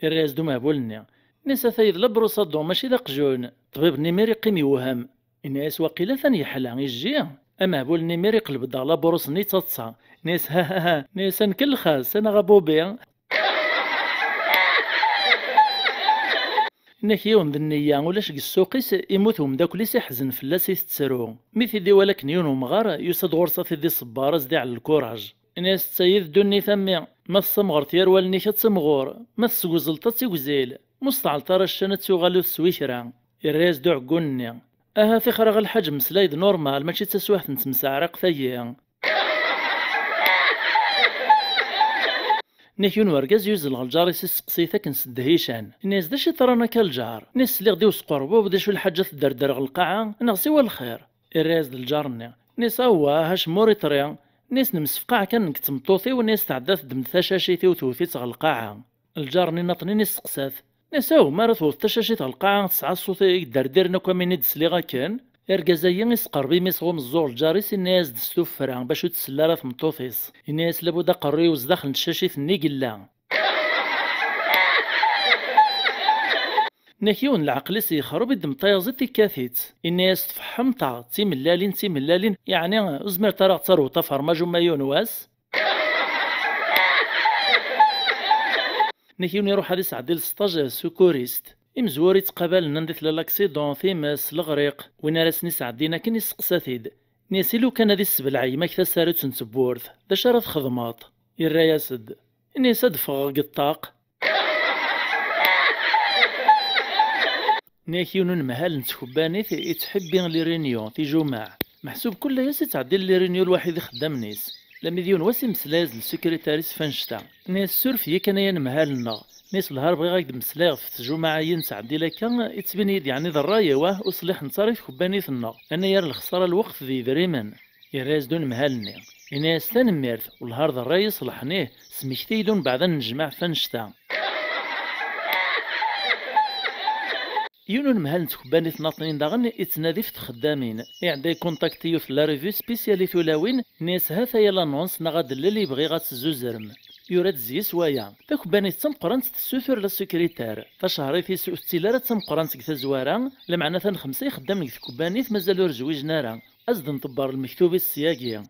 Irra-yas-d umehbul-nni. Inna-yas atay d la brosse à dents, mačči d aqjun. Ṭṭbib-nni imir iqqim yewhem. Inna-yas waqila atan yeḥla, ijji. Amehbul-nni imir iqleb-d ɣer la brosse-nni yettaḍsa. Inna-yas ha ha ha. Inna-yas a nekk lxas, anaɣ a Bobby. Inna-k yiwen d nniya, ulac deg ssuq-is, imut umeddakel-is iḥzen fell-as itettru. Mi t-id-iwala akken yiwen umɣar, yusa-d ɣur-s ad t-id-iṣebber, ad s-d-iɛell lkuraj. Inna-yas ttayi d ddunit a mmi, ma tessamɣreḍ yir wallen-ik ad timɣur, ma tesguzleḍ ad tigzil, ma ur s-tɛelleḍ ara ccan ad tuɣal ur teswi kra. Irra-yas-d uɛeggun-nni. Aha tixer a lḥaǧ, mmeslay-d normal, mačči d taswiɛt n temseɛriqt-agi. Nnek yiwen wergaz yuzzel ɣer lǧar-is, isteqsi-t akken s ddhican. Inna-yas d acu yeḍran akka a lǧar? Inna-yas sliɣ-d i usqerbub, d acu lḥaǧa tedderder ɣer lqaɛa, neɣ siwa lxir? Irra-yas-d lǧar-nni. Inna-yas awah, acemma ur iṭri. Inna-yas nemsefqaɛ kan nekk d tmeṭṭut-iw, inna-yas tɛedda teddem-d tacacit-iw tewwet-itt ɣer lqaɛa. Lǧar-nni naṭnin isteqsa-t. Inna-yas aw, mi ara tewwet tacacit ɣer lqaɛa tesɛa ṣṣut i yedderdiren akk am win i d-sliɣ akken? Argaz-agi isqerreb imi-s ɣ umeẓẓuɣ lǧar-is, inna-yas-d s tuffra bac ur tsell ara tmeṭṭut-is. Inna-yas labud aqerruy-iw zdaxel n tcacit-nni i yella. Inna-k yiwen lɛeql-is yexreb, iddem tayaziḍt ikkat-itt. Inna-yas tfeḥḥmeḍ-aɣ d timellalin d timellalin, yeɛni ur zmireḍ ara ad ɣ-taruḍ afermaj uma yiwen wass? Nnak yiwen iruḥ ad isɛeddi lesṭaj secouriste. Imezwura ittqabalen anda tella l'accident, times, leɣriq, win ara sen-isɛeddin akken isteqsa-t-id. Nni-as i lukan ad issebleɛ gma-k tasarut n tewwurt, d acu ara txedmeḍ? Irra-yas-d, nni-as ad ffɣeɣ deg ṭṭaq. Nni-ak yiwen unemhal n tkebbanit ittḥibbi les réunions, tijumaɛ. Meḥsub kul ass ittɛeddi les réunions lwaḥid ixeddamen-is. Lami d yiwen wass imeslay-as-d lsekritar-is f annect-a. Nni-as suref-iyi kan ay anemhal-nneɣ. Nni-as lhar bɣiɣ ad ak-d-mmeslayeɣ ɣef tjumaɛ-ayi nettɛeddil akka, ittbin-iyi-d yeɛni d ṛṛay, awah, ur ṣliḥent ara i tkebbanit-nneɣ. Anayer lexṣara n lweqt d yedrimen. Yerra-yas-d unemhal-nni. Yenna-yas tanemmirt, welhar d ṛṛay iṣelḥen, ih, smekti-yi-d umbeɛd ad nennejmaɛ ɣef annect-a. Yiwen unemhal n tkebbanit n Aṭnin daɣen ittnadi ɣef txeddamin. Iɛedda ikuntakti yiwet n la revue spéciale i tulawin, nni-as ha-t-aya l'annonce neɣ adellel i bɣiɣ ad tezzuzrem. Yura-d zzis waya. Takebbanit d tameqqrant tessutur la secrétaire. Tacehṛit-is ur tettili ara d tameqqrant deg tazwara, lameɛna tanxemsa ixeddamen deg tkebbanit mazal ur zwijen ara. Ad s-d-nḍebber lmektub-is syagi.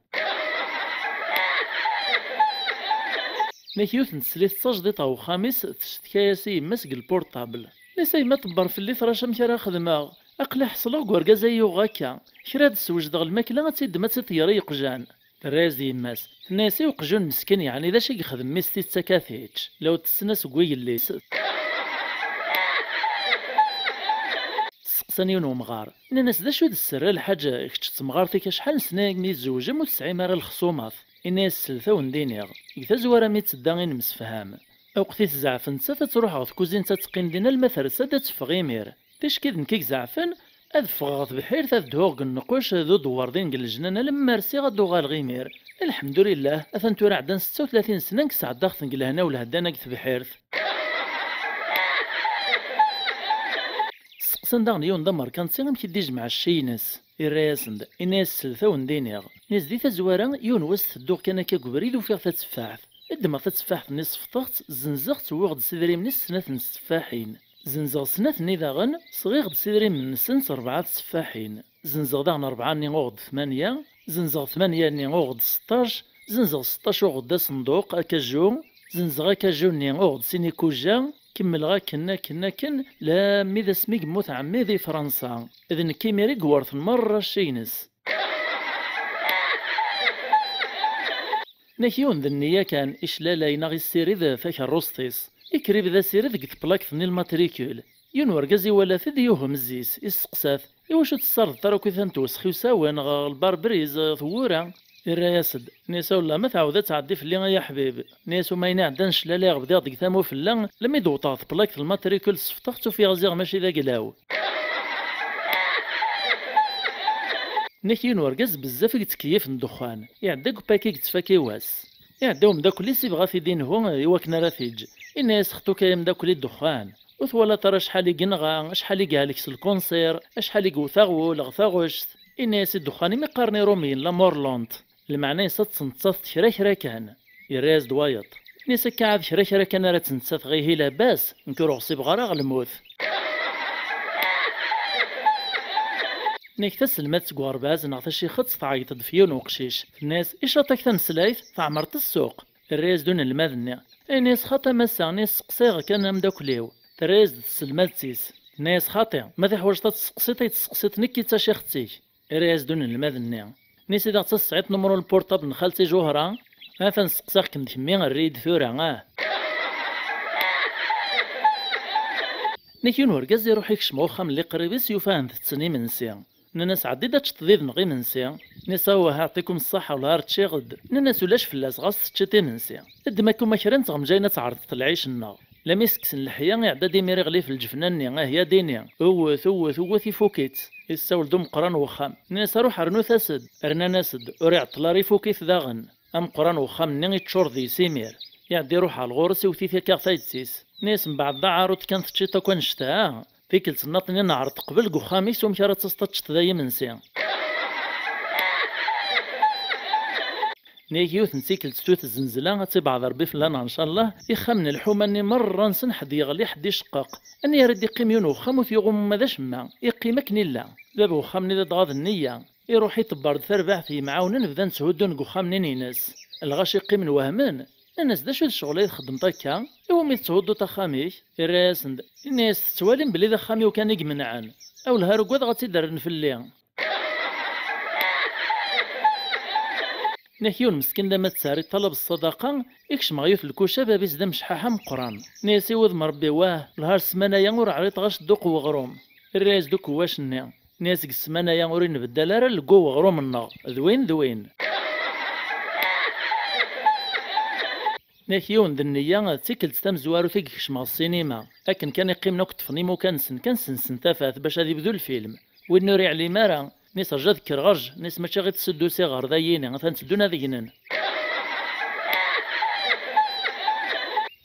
Nnak yiwet n teslit d tajdiṭ ɣer uxxam-is, teccetka-yas i yemma-s deg lpurṭabl. Nni-as a yemma, ḍebber fell-i, trac amek ara xedmeɣ. Aql-i ḥeṣleɣ deg urgaz ay yuɣ akka. Kra ad d-swejdeɣ lmakla, ad tt-id-, ad tt-id-tger i yeqjan. Terra-yas-d yemma-s. Tenna-yas i uqjun meskin, yeɛni d acu i yexdem mmi-s tidet akka ad t-yečč? La ur tessen asewwi yelli-s. Steqsan yiwen wemɣar. Nnan-as d acu i d sser a lḥaǧ, kečč d temɣart-ik acḥal n sna mi tzewjem ur tesɛim ara lexṣumat? Inna-yas slet a wen-d-iniɣ, deg tazwara mi tedda i nemsefham. Aweqt i tzeɛf nettat ad truḥ ɣer tkuzint ad teqqim din alma tersa-d ad teffeɣ imir. Ticki d nekk i izeɛfen, ad ffɣeɣ ɣer tebḥirt ad dhuɣ deg nnquc d udewwer din deg lejnan alamma rsiɣ ad d-uɣaleɣ imir. Lḥemdulillah, atan tura ɛeddan setta u tlatin sna nekk sɛeddaɣ-ten deg lehna u lheddan deg tebḥirt. Steqsan daɣen yiwen d amerkanti amek i d-ijmeɛ cci-ines. Irra-yasen-d, inna-yas slet a wen-d-iniɣ. Nni-as di tazwara, yiwen wass tedduɣ kan akka deg ubrid ufiɣ tateffaḥt. Ddmeɣ tateffaḥt-nni sefḍeɣ-tt, zzenzeɣ-tt, wwiɣ-d s idrimen-is snat n teffaḥin. Zzenzeɣ snat-nni daɣen, sɣiɣ-d s idrimen-nsent rebɛa teffaḥin. Zzenzeɣ daɣen rebɛa-nni uɣeɣ-d tmanya, zzenzeɣ tmanya-nni uɣeɣ-d seṭṭac, zzenzeɣ seṭṭac uɣeɣ-d asenduq, akaju, zzenzeɣ akaju-nni uɣeɣ-d sin ikuja, kemmleɣ akken, akken, akken, lammi d asmi yemmut ɛemmi di Fransa. D nekk imir i iwerten merra cci-ines. Nek yiwen d nniya kan, iclalay neɣ issirid takerrust-is. Ikrib d asired deg tplakt-nni lmatrikul. Yiwen urgaz iwala-t-id yuhem zzi-s, isteqsa-t, iwacu tessardeḍ tarakit-a n twesxi usawen ɣer lbarbriz, tewwura? Irra-yas-d, nni-as, a wellah ma tɛawed ad tɛeddi fell-i ay aḥbib. Nni-as, uma ayen iɛeddan cclala i ɣebdiɣ deg tamu fell-a, lemmi d-wwḍeɣ tplakt lmatrikul sefḍeɣ-tt ufiɣ ziɣ mačči d aglaw. Nek yiwen urgaz bezzaf i yettkeyyif n ddexxan. Iɛedda deg upaki deg ttfaki wass. Iɛedda umeddakel-is ibɣa ad t-id-inhu i wakken ara t-iǧǧ. Inna-yas, xṭu-k ay ameddakel i ddexxan. Ur twalaḍ ara acḥal i yenɣa, acḥal i yehlek s lkunsir, acḥal i yewwet aɣwul ɣer taɣect. Inna-yas i ddexxan imi qqaren iṛumyen la mort lente. Lmeɛna-ines ad ttenṭṭateḍ kra kra kan. Yerra-yas-d wayeḍ. Nni-as akka ɛad kra kra kan ara ttnettateɣ ihi labas, nekk ur ɣṣibeɣ ara ɣer lmut. Nek taselmadt seg uɣerbaz neɣ tacixet tɛeyyeḍ-d f yiwen uqcic. Tenna-yas, icaṭ-ak tameslayt, tɛemreḍ ssuq. Terra-yas-d unelmad-nni. Ini-as xaṭi a massa, nni-as seqsayeɣ kan ameddakel-iw. Terra-yas-d tselmadt-is. Tenna-yas xaṭi, ma teḥwaǧeḍ ad tesseqsiḍ, ay tesseqsiḍ nekk i d tacixt-ik. Irra-yas-d unelmad-nni. Nni-as i daɣ tesɛiḍ numru n lpurṭabl n xalti Ǧuhra? Atan steqsaɣ-kem d kemmi, err-iyi-d tura, ah. Nek yiwen urgaz iruḥ ikcem ɣer uxxam n liqrib-is, yufa-hen tetten imensi. Nnan-as, ɛeddi-d ad teččeḍ yid-neɣ imensi. Nni-as, awah, aɛṭikum ṣṣaḥa, wellah rčiɣ-d. Nnan-as, ulac fell-as, ɣas teččiḍ imensi. Ddem akk uma kra n tɣemjayin ad tɛerḍeḍ lɛic-nneɣ. Lami s-kksen leḥya, iɛedda-d imir iɣli f lǧefna-nni, ah ya dini, ewwet, ewwet, ewwet, ifuk-itt. Issawel-d umeqqran n wexxam. Nnan-as, ruḥ rnu-t-as-d. Rnan-as-d, ur iɛeṭṭel ara ifuk-it daɣen. Ameqqran n wexxam-nni iččur deg-s imir. Iɛedda iruḥ ɣer ɣur-s, iwet-it akka ɣer tayet-is. Nni-as, mbeɛd d aɛaruḍ kan teččiḍ akk annect-a, ah? Tikkelt nniḍen ad neɛreḍ qbel deg uxxam-is umek ara taseḍ ad teččeḍ da imensi. Nnig yiwet n tikkelt tut zzenzla, ad tibeɛd Rebbi fell-aneɣ ncallah, ixxamen n lḥuma-nni merra-nsen ḥedd yeɣli, ḥedd iceqqeq. Anayer i d-iqqim yiwen uxxam ur t-yuɣ umuma d acemma, iqqim akken illa. Bab uxxam-nni d adɣaɣ d nniya, iruḥ iṭebber-d tarbaɛt, yemɛawnen bdan tthuddun deg uxxam-nni-ines. Lɣaci qqimen wehmen, Nnan-as: "D acu d ccɣel ay txeddmeḍ akka? Iwumi tetthudduḍ axxam-ik?" Irra-yasen-d, inna-yas: "Tettwalim belli d axxam-iw kan i imenɛen. Awleh ar ugadeɣ ad tt-id-rren fell-i." Nnak yiwen meskin, lamma tesɛer iṭalab ṣṣadaqa, ikcem ɣer yiwet lkuca, bab-is d amecḥaḥ ameqqran. Nni-as i wudem Rebbi: "Wah, lhar ssmana-ya ur ɛriḍeɣ acedduq n weɣrum." Irra-yas-d ukewwac-nni. Nni-as: "Deg ssmana-ya ur inbeddal ara lgu n weɣrum-nneɣ, d win d win." Nnak yiwen d nniya, d tikkelt tamezwarut i yekcem ɣer ssinima. Akken kan i qqimen akk ṭṭfen imukan-nsen kan sensen tafat bac ad ibdu lfilm. Win ur iɛlim ara, nni-as: "Rju ad kkreɣ, rju." Nni-as: "Mačči ɣi tteddu s iɣer, d ayini, atan tteddun ad gnen."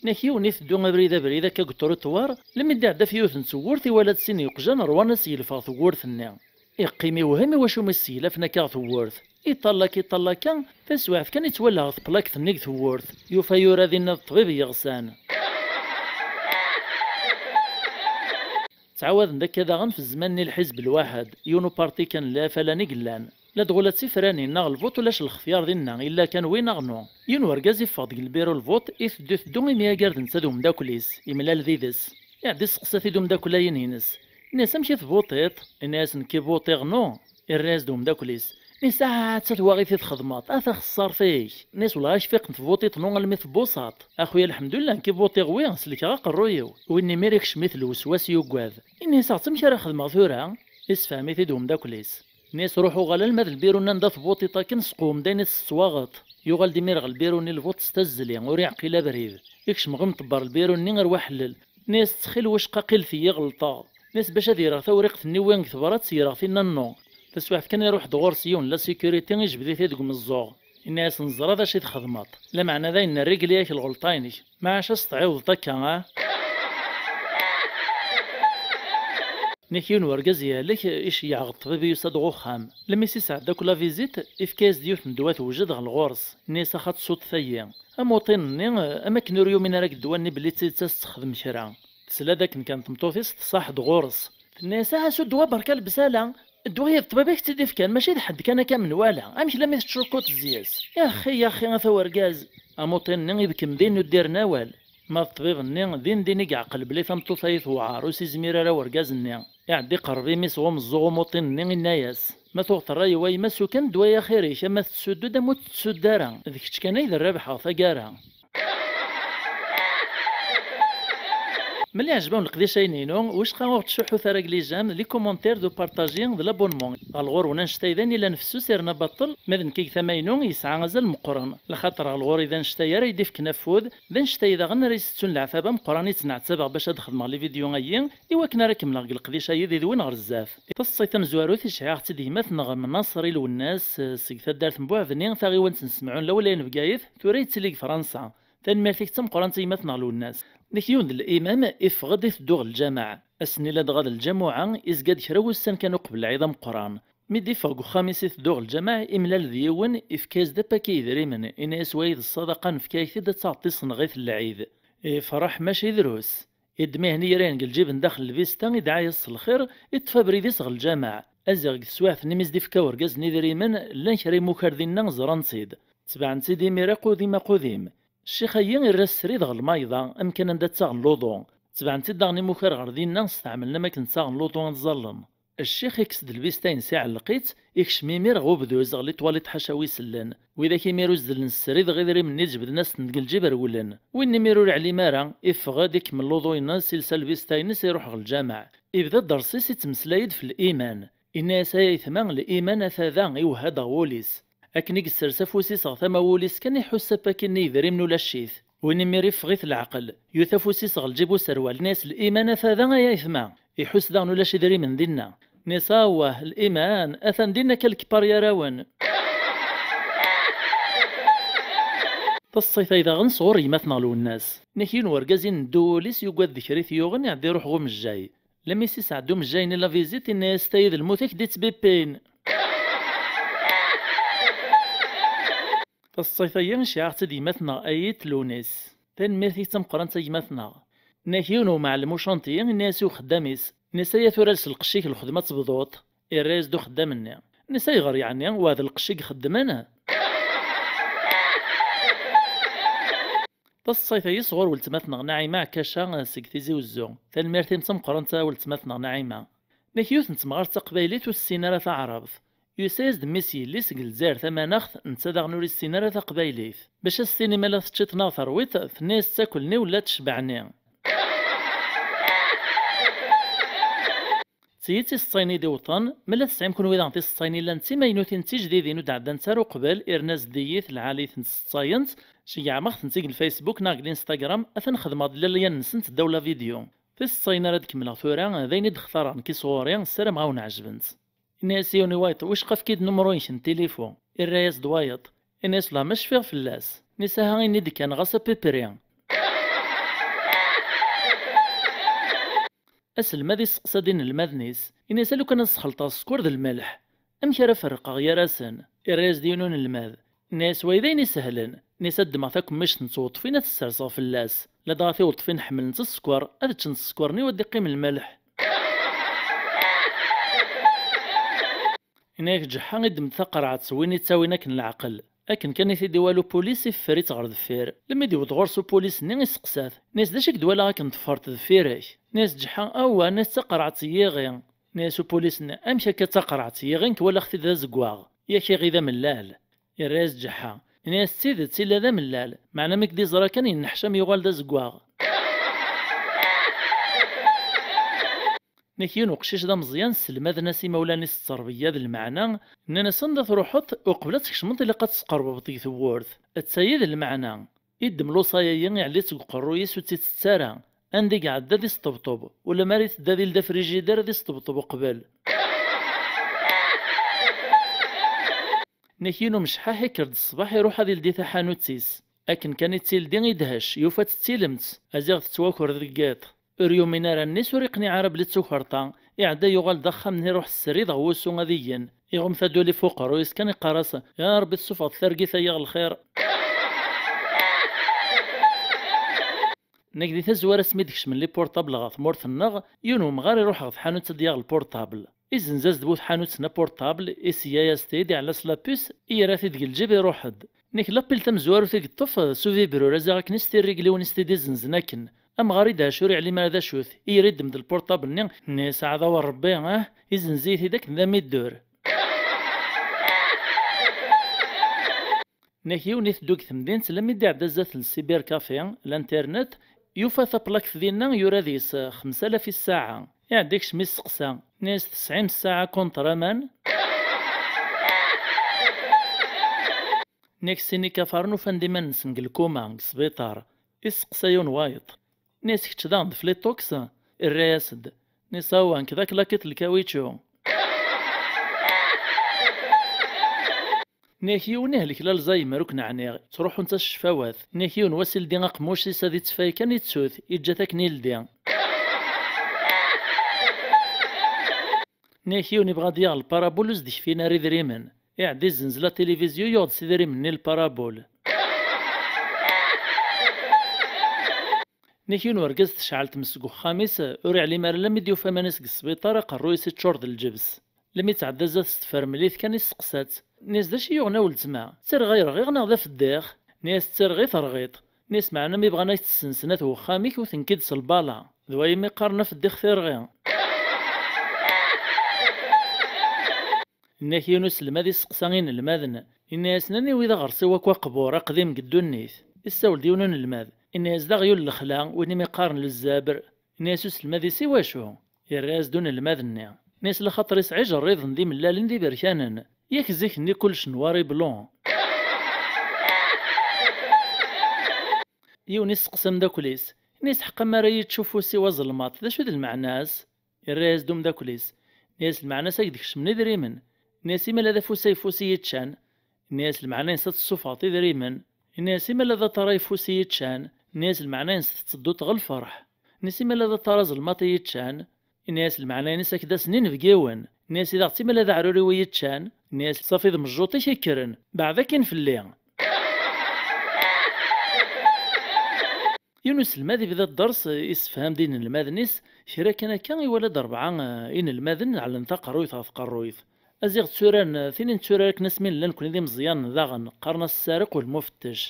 Nnak yiwen iteddu abrid abrid akka deg uṭruṭwar, lemmi d-iɛedda ɣef yiwet n tewwurt, iwala-d sin yeqjan rwan ad s-yelfeɣ tewwurt-nni. Iqqim iwhem iwacu mi s-seglafen akka ɣer tewwurt. Iṭallak, iṭallak, taswiɛt kan ittwala ɣer tplakt-nni deg tewwurt. Yufa yura dinna d ṭṭbib yeɣsan. Ttɛawaden-d akka daɣen f zzman-nni lḥizb lwaḥed, yiwen uparti kan n lafala i yellan. Ladɣa ula d tifranin neɣ lvuṭ ulac lextyar dinna, illa kan wi neɣ nu. Yiwen wergaz iffeɣ-d deg lbiru lvuṭ, iteddu iteddu imi agared netta d umeddakel-is, imlal did-s. Iɛedda isteqsa-t-id umeddakel-ayin-ines. Inna-yas: "Amek i tvuṭiḍ?" Inna-yas: "Nekk i vuṭiɣ nu." Irra-yas-d umeddakel-is. Inna-yas: "Ah, atta twaɣit i txedmeḍ, a taxeṣṣart-ik." Inna-yas: "Wellah akfiqent tvuṭiṭ nu almi tbuṣaṭ. A xuya, lḥemdullah, nekk i vuṭiɣ wi, selkeɣ aqerruy-iw." Win imir ikcem-it lweswas, yuggad. Inna-yas: "Aɣ-tt amek ara xedmeɣ tura?" Issefhem-it-id umeddakel-is. Inna-yas: "Ruḥ uɣal alma d lbiru-nni anda tvuṭiḍ akken, sqewm-d ayen i tettwaɣeḍ." Yuɣal-d imir ɣer lbiru-nni lvuṭ s tazzli, ur iɛqil abrid. Ikcem ɣ imṭebber lbiru-nni ar waḥellel. Inna-yas: "Ttxil wecqa qilet-iyi ɣelṭeɣ." Inna-yas: "Bac ad ireɣ tawriqt-nni win deg tebrat, ireɣ tinna nnu." Taswiɛt kan iruḥ-d ɣur-s yiwen n la sécurité, ijbed-it-id deg umeẓẓuɣ. Inna-yas: "Neẓra d acu i txedmeḍ. Lameɛna d ayen n rregli-ak lɣelṭa-inek. Maɛac ad s-tɛiwdeḍ akka, ah?" Nnak yiwen wergaz yehlek, iceyyeɛ ɣer ṭṭbib, yusa-d ɣer uxxam. Lemmi s-isɛedda akk la visite, ifka-yas-d yiwet n ddwa tewjed ɣer ɣur-s. Inna-yas: "Axa tessuḍ tayi." Amuṭin-nni, am akken ur yumin ara deg ddwa-nni belli d tidet ad s-texdem kra. Tesla-d akken kan tmeṭṭut-is tṣaḥ-d ɣur-s. Tenna-yas: "Aha, su ddwa, berka lebsala. Ddwa-ya d ṭṭbib i k-tt-id-ifkan, mačči d ḥedd kan akka menwala. Amek lammi tettcukkuḍ zzi-s? Yaxi, yaxi, a ta wergaz." Amuṭin-nni ibekkem din ur d-irni awal. Ma d ṭṭbib-nni, din din i yeɛqel belli tameṭṭut-ayi tewɛer, ur s-izmir ara wergaz-nni. Iɛedda iqerreb imi-s ɣer umeẓẓuɣ umuṭin-nni, inna-yas: "Ma tuɣeḍ ṛṛay-iw a yemma, sukan ddwa-ya xir-ik, ama tettsuddud ama ur tettsudd ara, d kečč kan ay d rrabḥa taggara." Mel iɛjeb-awen leqdic-ayi-inu, wicqa ur ɣ-ttcuḥḥut ara deg les j'aime, les commentaires, d upartaji, d l'abonnement. Ɣer ɣur-wen annect-a i d ayen yellan fessus yerna baṭel, ma d nekk i d tama-inu yesɛa azal meqqren, laxaṭer ɣer ɣur-i d annect-a ara yi-d-ifken afud, d annect-a daɣen ara isettun leɛtab ameqqran i ttneɛtabeɣ bac ad xedmeɣ les vidéos-ayi, i wakken ara kemmleɣ deg leqdic-ayi d idwin ɣer zdat. Taseḍsit tamezwarut i sɛiɣ-tt-id gma-tneɣ Mnaṣer i Lwennas, eh, seg taddart n Buɛedni, taɣiwant n Semɛun Lawlayen Bgayet, tura yettili deg Fransa. Tanemmirt-ik d tameqqrant a gma-tneɣ Lwennas. Nek yiwen d limam iffeɣ-d iteddu ɣer lǧameɛ. Ass-nni ladɣa d lǧamuɛa, izga-d kra wussan kan uqbel lɛid ameqqran. Mi d-iffeɣ deg uxxam-is iteddu ɣer lǧameɛ, imlal d yiwen, ifka-yas-d apaki yedrimen, ini-as: "Wayi d ṣṣadaqa, nefka-yak-t-id ad taɣeḍ tisenɣit n lɛid." Ifreḥ mačči drus. Iddem-ihen yirayen deg lǧib n daxel lbista, idɛa-yas s lxir, iṭṭef abrid-is ɣer lǧameɛ. Aziɣ deg teswiɛt-nni mi s-d-ifka urgaz-nni idrimen, llan kra imukar dinna ẓran-tt-id. Tebɛen-tt-id imir aqudim aqudim. Ccix-ayi irra srid ɣer lmayḍa, amkan anda ttaɣen luḍu. Tebɛen-tt-id daɣen imukar ɣer dinna, steɛmlen am akken ttaɣen luḍu ad ẓallen. Ccix ikkes-d lbista-ines, iɛelleq-itt, ikcem imir ɣer ubduz, ɣer litwalit ḥaca wi sellen. Widak imir uzzlen srid ɣer idrimen-nni, jebden-asen-d deg lǧib, rewlen. Win imir ur iɛlim ara, iffeɣ-d, ikemmel luḍu-ines, ilsa lbista-ines, iruḥ ɣer lǧameɛ. Ibda ddersi-s, ittmeslay-d f liman. Inna-yas: "Ay aytma, liman ata da, iwehha-d ɣer wul-is." Akken i yessers afus-is ɣer tama n wul-is kan, iḥuss apaki-nni yedrimen ulac-it. Win imir iffeɣ-it leɛqel, yuta afus-is ɣer lǧib userwal, inna-yas: "Liman ata da, ay aytma." Iḥuss daɣen ulac idrimen dinna. Inna-yas: "Awah, liman atan dinna akka lekpar yarawen." Taṣṣayt-ayi daɣen sɣur gma-tneɣ Lwennas. Nek yiwen wergaz ineddu wul-is, yugad d kra i t-yuɣen, iɛedda iruḥ ɣer umejjay. Lammi s-isɛedda umejjay-nni la visite, inna-yas: "Tayi d lmut i k-d-ittbippin." Taṣṣayt-ayi nciɛeɣ-tt-id gma-tneɣ Ayit Lunis. Tanemmirt-ik d tameqqrant a gma-tneɣ. Nek yiwen umɛellem ucanṭi, inna-yas i uxeddam-is: "Inna-yas, aya tura els lqecc-ik, lxedma ad tebduḍ." Irra-yas-d uxeddam-nni: "Inna-yas, ayɣer yeɛni? Wa d lqecc i ixeddmen?" Taseḍsayt-agi sɣur weltma-tneɣ Naɛima Ɛkaca seg Tizi Wezzu. Tanemmirt-im d tameqqrant a weltma-tneɣ Naɛima. Nek yiwet n temɣart taqbaylit ur tessin ara taɛrabt. Yusa-yas-d mmi-s yelli-s deg Lezzayer tamanaɣt, netta daɣen ur issin ara taqbaylit. Bac as-tini ma la teččiḍ neɣ terwiḍ, tenna-yas d takelni wala d tcebɛni. D tiyi d tiseḍsayin i d-iwṭen, ma la tesɛim kunwi daɣen tiseḍsayin yellan d timaynutin d tijdidin ur d-ɛeddant ara uqbel, irna zeddigit lɛali-tent seḍsayent, ceyyɛem-aɣ-tent-id deg Facebook neɣ deg Instagram, atan xedmeɣ-d llalyan-nsent ddaw la vidéo. Tiseḍsayin ara d-kemmleɣ tura, d ayen i d-xtareɣ nekk i sɣur-i, ssarameɣ a wen-ɛejbent. Inna-yas yiwen i wayeḍ: "Wicqa efk-iyi-d numru-inek n tilifu." Irra-yas-d wayeḍ, inna-yas: "Wellah ma cfiɣ fell-as." Inna-yas: "Aha, ini-d kan ɣas à peu près." Aselmad isteqsa-d inelmaden-is, inna-yas: "A lukan ad sxelṭeɣ sskeṛ d lmelḥ, amek ara ferqeɣ gar-asen?" Irra-yas-d yiwen unelmad, inna-yas: "Wayi d ayen isehlen." Inna-yas: "Ad ddmeɣ takemmict n tweṭṭfin ad t-sserseɣ fell-as, ladɣa tiweṭṭfin ḥemmlent sskeṛ, ad ččent sskeṛ-nni u ad d-iqqim lmelḥ." Inna-yak Ǧeḥḥa: "Iddem-d taqerɛet win ittawin akken leɛqel." Akken kan i t-id-iwala upulis, iffer-itt ɣer deffir. Lemmi d-yewweḍ ɣur-s upulis-nni, iseqsa-t, inna-yas: "D acu i k-d-walaɣ akken teffreḍ deffir-k?" Inna-yas Ǧeḥḥa: "Awwa," inna-yas, "d taqerɛet n yiɣi." Inna-yas upulis-nni: "Amek akka d taqerɛet n yiɣi, nekk walaɣ-t-id d azeggaɣ, yak iɣi d amellal?" Irra-yas Ǧeḥḥa, inna-yas: "D tidet, illa d amellal, meɛna mi k-d-iẓra kan yenneḥcam yuɣal d azeggaɣ." Nek yiwen uqcic d ameẓyan sselmaden-as imawlan-is ttṛebeyya d lmeɛna, nnan-as: "Anda truḥeḍ, uqbel ad tkecmeḍ ilaq ad tesqerbeḍ deg tewwurt." D tayi d lmeɛna. Iddem luṣa-yayi, iɛelli-tt deg uqerruy-is, ur tt-ittett ara. Anda i iɛedda ad isṭebṭeb, ulamma ara itedda ad ildi afrijider ad isṭebṭeb uqbel. Nek yiwen umecḥaḥ ikker-d ṣṣbeḥ, iruḥ ad ildi taḥanut-is. Akken kan i tt-ildi, idhec, yufa-tt d tilemt, aziɣ tettwaker deg yiḍ. Ur yumin ara mmi-s, ur iqniɛ ara belli d tukerḍa. Iɛedda yuɣal-d axxam-nni, iruḥ srid ɣer wusu ad igen. Iɣumm taduli f uqerruy-is kan, iqqar-as: "Ya Ṛebbi, tessufɣeḍ targit-agi ɣer lxir." Nek di tazwara, asmi d-kecmen les portables ɣer tmurt-nneɣ, yiwen umɣar iruḥ ɣer tḥanut ad d-yaɣ lpurṭabl. Izenz-as-d bu tḥanut n apurṭabl, iseyya-yas-t-id, iɛella-s la puce, yerra-t-id deg lǧib, iruḥ-d. Nek l'appel tamezwarut i yeṭṭef, s uvibrur, aziɣ akken-is tirrigliwin-is tid izenzen akken. Amɣar idhec ur iɛlim ara d acu-t, ira iddem-d lpurṭabl-nni, nni-as: "Aɛdaw n Ṛebbi, ah, izenz-iyi-t-id akken d amiddur." Nek yiwen iteddu deg temdint, lammi d-iɛedda zdat n cybercafé, l'internet, yufa taplakt dinna yura deg-s xemsa alaf i ssaɛa. Iɛedda ikcem isteqsa, nni-as: "Tesɛim ssaɛa contre aman?" Nek sin ikafaren ufan-d iman-nsen deg lkuma, deg sbiṭar. Isteqsa yiwen wayeḍ. Nni-as: "Kečč daɣen d flitox?" Irra-yas-d. Nni-as: "Awa, nekk d aklakiṭ lkawiču." Nni-ak yiwen ihlek l'Alzheimer, ur k-neɛniɣ, ttruḥunt-as ccfawat. Nni-ak yiwen wass ildi aqemmuc-is ad ittfay kan, ittu-t, iǧǧa-t akken ildi. Nni-ak yiwen ibɣa ad yaɣ lparabul, ur s-d-kfin ara idrimen. Iɛedda izzenz la tilivizyu, yuɣ-d s idrimen-nni lparabul. Nni-ak yiwen urgaz tecɛel tmes deg uxxam-is, ur iɛlim ara lammi d-yufa iman-is deg sbiṭar, aqerruy-is iččur d lǧebs. Lammi tɛedda zdat-s tfermlit kan, isteqsa-tt. Nni-as: "D acu i yuɣen a weltma? D tirɣa i rɣiɣ neɣ d afeddiq?" Nni-as: "D tirɣi i terɣiḍ." Nni-as: "Meɛna mi bɣan ad k-tessensen at wexxam-ik, ur ten-id-selbaleɣ. D wayi mi qqaren afeddiq tirɣi." Nni-ak yiwen uselmad isteqsa inelmaden, inna-yasen: "Aniwi d aɣersiw akk aqbur, aqdim deg ddunit?" Issawel-d yiwen unelmad, inna-yas: "D aɣyul n lexla, win imi qqaren lezzabr." Inna-yas uselmad-is: "I wacu?" Yerra-yas-d unelmad-nni, inna-yas: "Laxaṭer isɛa ijerriḍen d imellalen d iberkanen. Yak zik-nni kullec noir et blanc." Yiwen isteqsa ameddakel-is, inna-yas: "Ḥqa mi ara yečč ufus-iw azelmaḍ, d acu d lmeɛna-s?" Irra-yas-d umeddakel-is, inna-yas: "Lmeɛna-s ad k-d-kecmen idrimen." Inna-yas: "Imala d afus ayeffus i yeččan?" Inna-yas: "Lmeɛna-ines ad tessufɣeḍ idrimen." Inna-yas: "Imala d aṭar ayeffus i yeččan?" Inna-yas: "Lmeɛna-ines tettedduḍ ɣer lferḥ." Inna-yas: "Imala d aṭar azelmaḍ i yeččan?" Inna-yas: "Lmeɛna-ines ad k-d-asen inebgiwen." Inna-yas: "I daɣ d timala d aɛrur-iw i yeččan?" Inna-yas: "Ṣafi d mejjuṭ-ik i kkren, beɛd akkin fell-i." Yiwen uselmad ibda dders, issefham-d inelmaden-is, kra kan akka iwala-d rebɛa, eh, inelmaden ɛellen taqerruyt ɣer tqerruyt. Aziɣ tturaren, eh, tin i netturar akken asmi nella nekni d imeẓyanen daɣen, qqaren-as ssariq u lmufettec.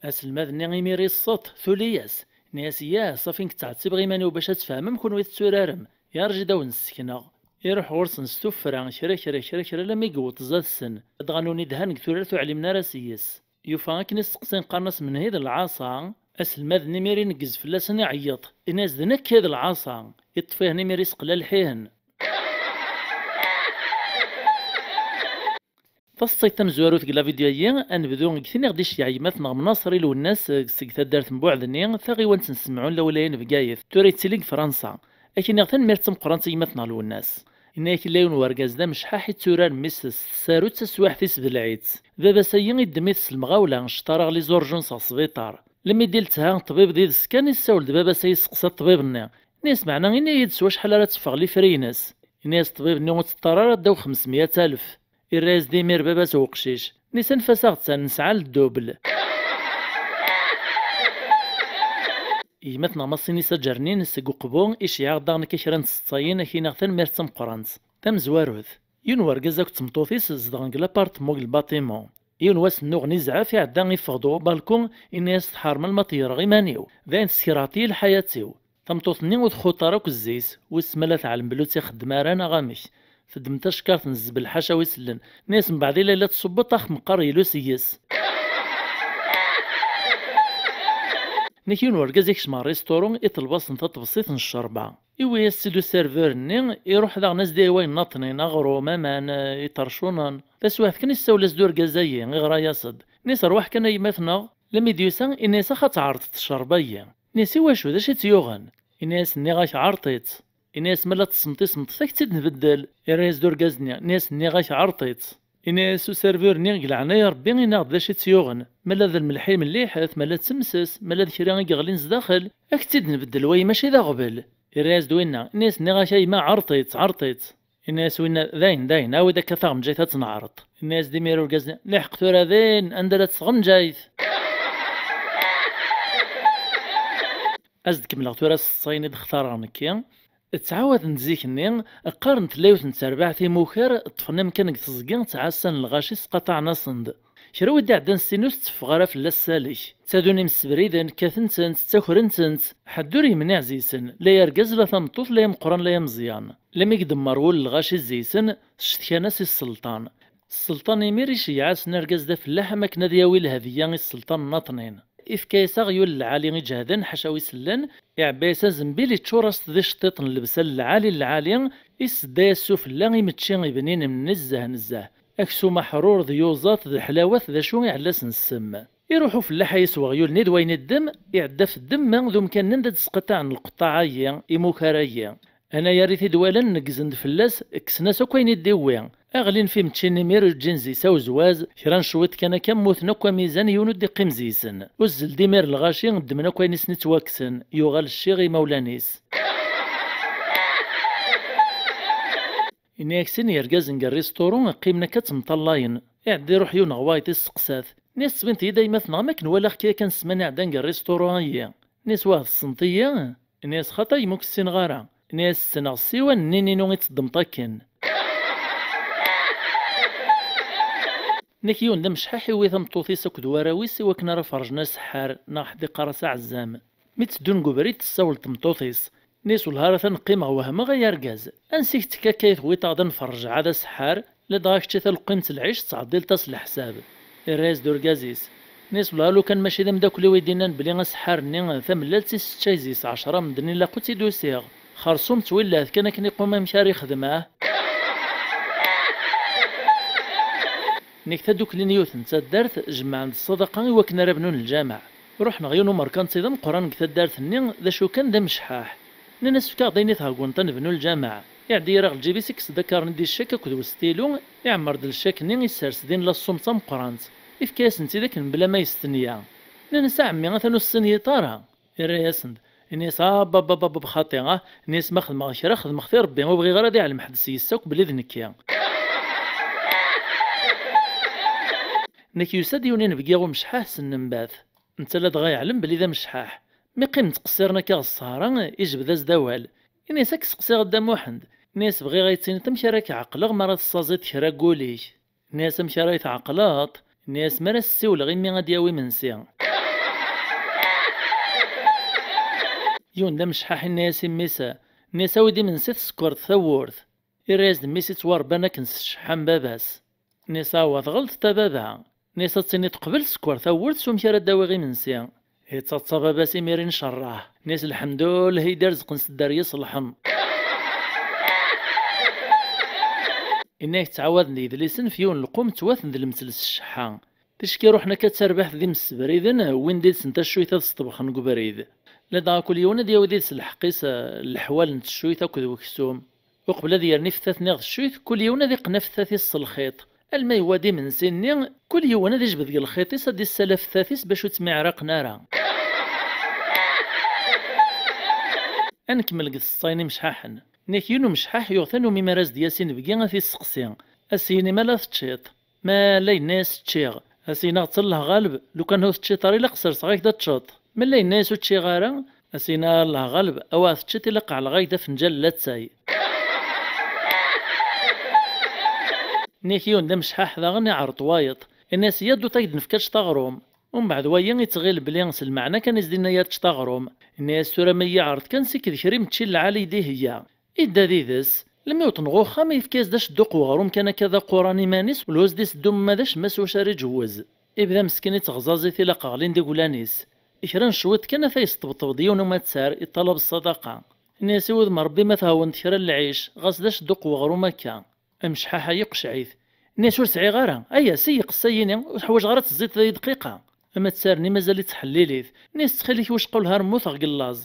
Aselmad-nni imir iṣṣeṭ, tuli-yas. Nni-as: "Yah, ṣafi nekk ttɛettibeɣ iman-iw bac ad tfehmem kunwi tetturarem. Yarǧi-d ad wen-ssekneɣ." Iruḥ ɣur-sen s tuffra, kra, kra, kra, kra, alammi yewweḍ zdat-sen. Dɣa nuni dhan deg turart ur ɛlimen ara s-yes. Yufa akken i s-seqsin qqaren-as: "Menhi d lɛaṣa?" Aselmad-nni imir ineggez fell-asen iɛeyyeḍ. Ini-as: "D nekk i d lɛaṣa." Iṭṭef-ihen imir iseqlal-ihen. Taṣṣayt tamezwarut deg la vidéo-agi, ad nebdu deg tin i ɣ-d-iceyyeɛ gma-tneɣ Mnaṣer i Lwennas, eh, seg taddart n Buɛdni, taɣiwant n Semɛun, lawlaya n Bgayet. Tura yettili deg Fransa. Ad k-iniɣ tanemmirt d tameqqrant i gma-tneɣ Lwennas. Yenna-yak yella yiwen wergaz d amecḥaḥ yetturar mmi-s s tsarut taswiɛt-is d lɛid. Baba-s-ayi iddem-it s lemɣawla, cṭareɣ les urgences ɣer sbiṭar. Lemmi d-iltha ṭṭbib d ides kan, issawel-d baba-s-ayi, yesteqsa ṭṭbib-nni. Ini-as: "Meɛna ini-yi-d s wacḥal ara teffeɣ lifri-ines." Ini-as ṭṭbib-nni: "Ur teṭṭar ara ddaw xemsemya alef." Irra-yas-d imir baba-s uqcic: "Nni-as anef-as aɣettan, nesɛa ldubl." Gma-tneɣ Masinisa Ǧernin seg Uqbu iceyyeɛ-aɣ-d daɣen akka kra n tseṭṭayin, ad k-iniɣ tanemmirt d tameqqrant. Tamezwarut, yiwen wergaz akked tmeṭṭut-is zedɣen deg l'apartment deg lbatimu. Yiwen wass nnuɣen izɛef, iɛedda iffeɣ-d ɣer ubalku, ini-as: "Tḥermel ma ṭeyyreɣ iman-iw, d ayen teskerɛeḍ-iyi lḥayat-iw." Tameṭṭut-nni ur txuṭ ara akk zzi-s, wissen ma la teɛlem belli ur tt-ixeddem ara neɣ amek. Teddem tacekkart n zzbel ḥaca wi sellen. Nni-as mbeɛd i layla tṣubbeḍ axmeqqar yelu seg-s. Nek yiwen urgaz ikcem ɣer risturu, iṭleb-asen taṭebsit n ccerba. Iwwi-yas-tt-id userveur-nni, iruḥ daɣen as-d-yawi wayen naṭnin, aɣrum, aman, eh, iṭercunen. Taswiɛt kan issawel-as-d urgaz-ayi, iɣra-yas-d. Nni-as rwaḥ kan a yemma-tneɣ, lemmi d-yusa, ini-as ax ad tɛerḍeḍ ccerba-yi. Nni-as iwacu, d acu i tt-yuɣen? Ini-as nniɣ-ak ɛerḍ-itt. Ini-as ma la tessneḍ ismeṭ-it, ad k-tt-id-nbeddel. Irra-yas-d urgaz-nni, nni-as nniɣ-ak ɛerḍ-itt. Ini-as userveur-nni, deg leɛnaya n Rebbi, ini-aɣ-d d acu i tt-yuɣen. Ma la d lmelḥ i melliḥet, ma la d temses, ma la d kra i yeɣlin zdaxel, ad k-tt-id-nbeddel, wayi mačči d aɣbel. Irra-yas-d winna, ini-as nniɣ-ak a yemma ɛerḍ-itt, ɛerḍ-itt. Ini-as winna dayen, dayen, awi-d akka taɣenǧayt ad tt-neɛreḍ. Ini-as-d imir urgaz-nni, liḥeq tura din, anda la tt-tɣenǧayt? Ad s-d-kemmleɣ tura s ṣṣayin i d-xtareɣ nekki. Ttɛawaden-d zik-nni, qqaren tella yiwet n terbaɛt imukar, ṭṭfen amkan deg teẓgi, ttɛassan lɣaci, sqaṭaɛen-asen-d. Kra wi d-iɛeddan s tin ur tetteffeɣ ara fell-as salek. Ttadun imsebriden, kkaten-tent, ttakren-tent. Ḥedd ur yemniɛ zi-sen, la argaz, la tameṭṭut, la ameqqran, la ameẓyan. Lami i idemmer wul lɣaci zi-sen, ttcetkan-as i sselṭan. Sselṭan imir iceyyeɛ-asen argaz d afellaḥ am akken ad yawi lhedya i sselṭan n Naṭnin. Ifka-yas aɣyul lɛali iǧehden ḥaca wi sellen, iɛebba-yas azembil iččur-as-t d iceṭṭiṭen n lebsal lɛali lɛali, issedda-yas sufella imečči ibninen nezzeh nezzeh. Aksum aḥrur d yuẓat d ḥlawat d acu iɛellas n ssem. Iruḥ ufellaḥ-ayi s weɣyul-nni d wayen iddem, iɛedda ɣef ddemma d umkan-nni anda d-sqaṭaɛen lqeṭṭaɛ-ayi, imukar-ayi. Anayer i t-id-walan neggzen-d fell-as, kksen-as akk ayen i d-iwwi. Aɣlin f imeččin imir ur ǧǧin zi-s awezwaz, kra n cwiṭ kan akka mmuten akk amizan, yiwen ur d-iqqim zi-sen. Uzzlen-d imir lɣaci, ddmen akk ayen i sen-ittwakksen, yuɣal cciɣ i imawlan-is. Ini-ak sin yergazen deg rristuru qqimen akka ttemṭallayen. Iɛedda iruḥ yiwen ɣer wayeḍ isteqsa-t. Ini-as tettbineḍ-iyi-d a yemma-tneɣ am akken walaɣ-k yakan ssmana iɛeddan deg rristuru-ayi. Ini-as wah tessneḍ-iyi? Ini-as xaṭi a yemma ur k-ssineɣ ara. Ini-as ssneɣ ssiwan-nni-inu i teddmeḍ akken. Nek yiwen d amecḥaḥ iwwi tameṭṭut-is akked warraw-is i wakken ara ferjen aseḥḥar, neɣ ḥedd iqqar-as aɛezzam. Mi tteddun deg ubrid tessawel tmeṭṭut-is. Nis wellah ara ten-qqimeɣ wehmeɣ ay argaz. Ansi k-tekka akka i tewwiḍ-aɣ-d ad nferrej ɛad aseḥḥar, ladɣa kečči taleqqimt n lɛic tettɛeḍḍileḍ-as leḥsab. Irra-yas-d urgaz-is. Nis wellah lukan mačči d ameddakel-iw i d-innan belli aseḥḥar-nni tamellalt i seččay zi-s ɛecra medden ilaq ur tt-id-usiɣ. Xerṣum ttwillat kan akken iqum amek ara ixdem, ah? Nek tadukli n yiwet n taddart jemɛen-d ṣṣadaqa i wakken ara bnun lǧameɛ. Ruḥen ɣer yiwen umerkanti d ameqqran deg taddart-nni, d acu kan d amecḥaḥ. Nnan-as efk-aɣ-d ayen i theggunt ad nebnu lǧameɛ. Iɛeddi ira ɣer lǧib-is, ikkes-d akarni di ccak akked westilu, iɛemmer-d lecak-nni, issers din la ṣṣum d tameqqrant. Ifka-yasen-tt-id akken mebla ma yestenya. Nnan-as a ɛemmi atan ur ssenyiṭ ara. Irra-yasen-d. Ini-as a babababab xaṭi, ah, ini-as ma xedmeɣ kra xedmeɣ-t i Rebbi, ur bɣiɣ ara ad iɛlem ḥedd s yes akk belli d nekki. Nek yusa-d yiwen inebgi umecḥaḥ s nnenbat. Netta ladɣa yeɛlem belli d amecḥaḥ. Mi qqimen ttqessiren akka ɣer ṣṣehra, ijbed-as-d awal. Ini-as ad k-seqsiɣ a Dda Muḥend. Ini-as bɣiɣ ad yi-tiniḍ amek ara k-ɛeqleɣ mi ara tessaẓiḍ kra n wul-ik. Ini-as amek ara yi-tɛeqleḍ? Ini-as mi ara s-ssiwleɣ imi ad d-yawi imensi. Yiwen d amecḥaḥ inna-yas i mmi-s, nni-as: "Awi-d imensi, tsekkreḍ tawwurt." Irra-yas-d mmi-s: "Ittwaṛebban akken s cceḥḥa n baba-s." Nni-as: "Awa, tɣelṭeḍ a baba." Nni-as: "Ad tiniḍ qbel sekker tawwurt s umek ara d-awiɣ imensi." Ittaḍsa baba-s imir incerreḥ. Nni-as: "Lḥemdullah i d-irzqen s dderya iṣelḥen." Inna-yak ttɛawaden yedlisen f yiwen lqum ttwaten d lemtel s cceḥḥa. Ticki ruḥen akka d tarbaḥt d imsebriden, wwin-d yid-sen taccuyt ad sṭebxen deg ubrid. Ladɣa kul yiwen ad yawi yid-s lḥeqq-is, eh, leḥwal n teccuyt akked weksum. Uqbel ad yerni fettat-nni ɣer teccuyt, kul yiwen ad iqqen afettat-is s lxiṭ. Alma yewwa-d imensi-nni, kul yiwen ad ijbed deg lxiṭ-is, ad d-issal afettat-is bac ur ttmiɛraqen ara. Ad nkemmel deg tseḍsayin imecḥaḥen. Nni-ak yiwen umecḥaḥ yuɣ tanumi mi ara s-d-yas inebgi ad t-yesseqsi, ad s-yini ma la teččiḍ. Ma la yenna-yas ččiɣ, ad s-yini aɣ-tt Allah ɣaleb, lukan ur teččiḍ ara ilaq serseɣ-ak-d ad teččeḍ. Ma la yenna-yas ur ččiɣ ara, ad s-yini Allah ɣaleb, awa teččiḍ ilaq ɛelleɣ-ak-d afenǧal n latay. Nni-ak yiwen d amecḥaḥ daɣen iɛreḍ wayeḍ. Inna-yas: "Yya-d ur ak-d-nefk ad teččeḍ aɣrum." Umbeɛd wagi ittɣil belli s lmeɛna kan i s-d-inna yya-d eččeḍ aɣrum. Inna-yas: "Tura ma yi-iɛreḍ kan, sik d kra imečči n lɛali i d-iheyya." Idda d ides. Lmi wwḍen ɣer uxxam, yefka-yas-d acedduq weɣrum kan akka d aquran iman-is, ur lhuz d-iseddu ma d acemma s wacu ara iǧewwez. Ibda meskin ittɣeẓẓaẓ-it ilaq ɣlin-d iglan-is. Kra n cwiṭ kan ata yesṭebṭeb-d yiwen umattar, iṭalab ṣṣadaqa. Inna-yas: "I wudem n Ṛebbi ma thewwneḍ kra n lɛic, ɣas d acedduq weɣrum akka." Amecḥaḥ-a yeqceɛ-it. Inna-yas: "Ur sɛiɣ ara. Aya, seyyeq ssay-ini, ur ḥwajeɣ ara tezziḍ i dqiqa." Amattar-nni mazal ittḥellil-it. Inna-yas: "Ttxil-k, wicqa wellah ar mmuteɣ deg llaẓ."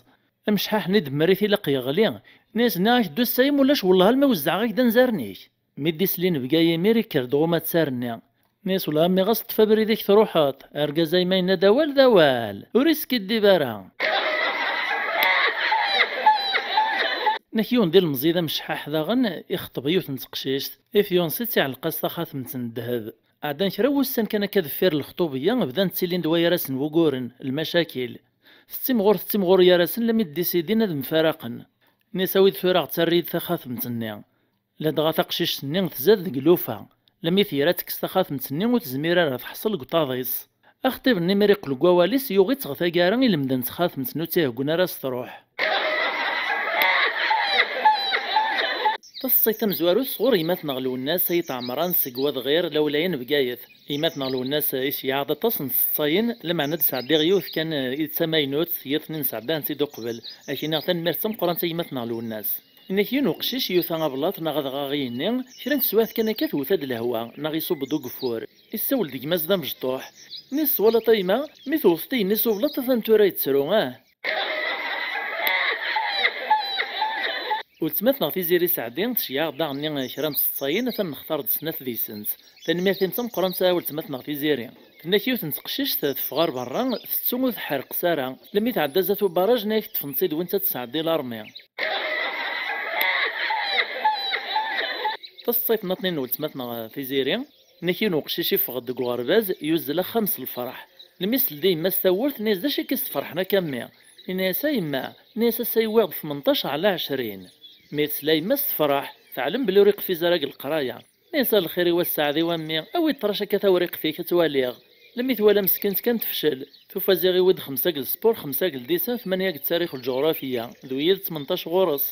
Amecḥaḥ-nni idemmer-it ilaq yeɣli. Inna-yas: "Nniɣ-ak ddu ssay-im ulac, wellah alma wezzɛeɣ-ak-d anzaren-ik." Mi d-isli inebga yimir ikker-d ɣer umattar-nni. Inna-yas: "Wellah a mmi ɣas ṭṭef abrid-ik truḥeḍ. Argaz-a ma yenna-d awal d awal. Ur iskiddib ara." Nnak yiwen d ilemẓi d amecḥaḥ daɣen, ixeṭṭeb yiwet n teqcict, ifyunṣ-itt iɛelleq-as taxatemt n ddheb. Ɛeddan kra n wussan kan akka deffir lexṭubeyya, bdan ttilin-d wayar-asen wuguren, lmacakil. Tettimɣur, tettimɣur yar-asen, lammi d-disidin ad mfaraqen. Nni-as: "Awi-d tura ɣ-ttarri-d taxatemt-nni." Ladɣa taqcict-nni tzad deg lufa. Lammi tira tekkes taxatemt-nni ur tezmir ara teḥṣel deg uṭaḍ-is. Axṭib-nni mi ara iqqel deg wawal-is, yuɣ-itt ɣer taggara ilemden d txatemt-nni ur tt-iheggun ara s-truḥ. Taseḍsayt tamezwarut sɣur yemma-tneɣ Lwennas Ayt Ɛemran seg Wadɣir, Lawlaya n Bgayet. Yemma-tneɣ Lwennas iceyyeɛ-aɣ-d aṭas n tseḍsayin, lameɛna ad d-sɛeddiɣ yiwet kan, eh, i d tamaynut, yiḍ-nni nesɛedda-tent-id uqbel. Ad k-iniɣ tanemmirt d tameqqrant a yemma-tneɣ Lwennas. Inna-k yiwen uqcic yuta ablaṭ neɣ ad ɣaɣ igenni, kra n teswiɛt kan akka tewwet-d lehwa, neɣ iṣubb-d ugeffur. Issawel-d gma-s d amecṭuḥ. Nni-as: "Twalaḍ a yemma, mi tewwteḍ igenni s ublaṭ atan tura yettru, ah!" Weltma-tneɣ Tiziri Saɛdi tceyyeɛ-aɣ-d daɣen kra n tseḍsayin, atan nextar-d snat deg-sent. Tanemmirt-im d tameqqrant a weltma-tneɣ Tiziri. Tenna-k yiwet n teqcict teffeɣ ar berra, tettu ur tḥerreq s ara. Lemmi tɛedda zdat ubaraj, nna-yak ṭṭfen-tt-id wwin-tt ad tesɛeddi larmi. Taseḍsayt nniḍen n weltma-tneɣ Tiziri, nnak yiwen uqcic iffeɣ-d deg uɣerbaz, yuzzel axxam s lferḥ. Lemmi s-teldi yemma-s tawwurt, nna-yas: "D acu akka i s-tferḥen akka a mmi?" Inna-yas: "A yemma," nna-yas, "ass-a yewwiɣ-d tmenṭac ɛla ɛecrin." Mi tesla yemma-s tefreḥ, teɛlem belli ur iqfiz ara deg leqraya. Nni-as: "A lxir-iw a sseɛd-iw a mmi, awi-d ṭrac akka tawriqt-ik ad tt-waliɣ." Lemmi twala meskint kan tefcel, tufa ziɣ iwwi-d xemsa deg lespur, xemsa deg ldisan, tmanya deg ttarix lǧuɣrafiya, d wiyi d tmenṭac ɣur-s.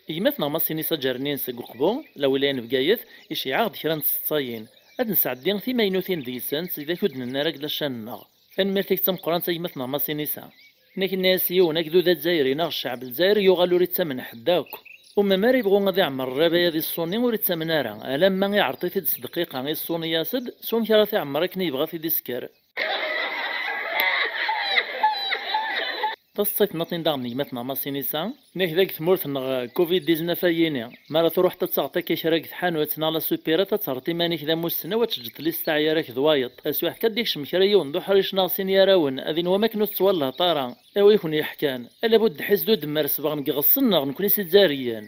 Gma-tneɣ Masinisa Ǧernin seg Uqbu, lawilaya n Bgayet, iceyyeɛ-aɣ-d kra n tseḍsayin. Ad nesɛeddi timaynutin deg-sent, tidak ur d-nenni ara deg lacan-nneɣ. Tanemmirt-ik d tameqqrant a gma-tneɣ Masinisa. Nnak nna-yas yiwen agdud azzayri neɣ ccɛeb lezzayer yuɣal ur ittamen ḥedd akk. Umma mi ara yebɣu ad iɛemmer rrabaya di ṣṣuni ur ittamen ara, alamma iɛreḍ-it-id s dqiqa, iṣṣuni-yas-d s wamek ara t-iɛemmer akken i yebɣa ad t-id-isker. Taseḍsayt nniḍen daɣen n gma-tneɣ Masinisa, nnak dagi tmurt-nneɣ covid dix-neuf ayini, mi ara truḥeḍ ad taɣeḍ akka kra deg tḥanut neɣ la supérette ad terreḍ iman-ik d amussnaw, ad teǧǧeḍ lista aɛyar-ak d wayeḍ. Taswiɛt kan ad d-ikcem kra yiwen d uḥric neɣ sin yarawen, ad inwam akken ur tettwalleḍ ara. Awi-ken yeḥkan, ala bu ddḥis d udemmer sebɣen deg iɣeṣṣen-nneɣ nekni s izzariyen.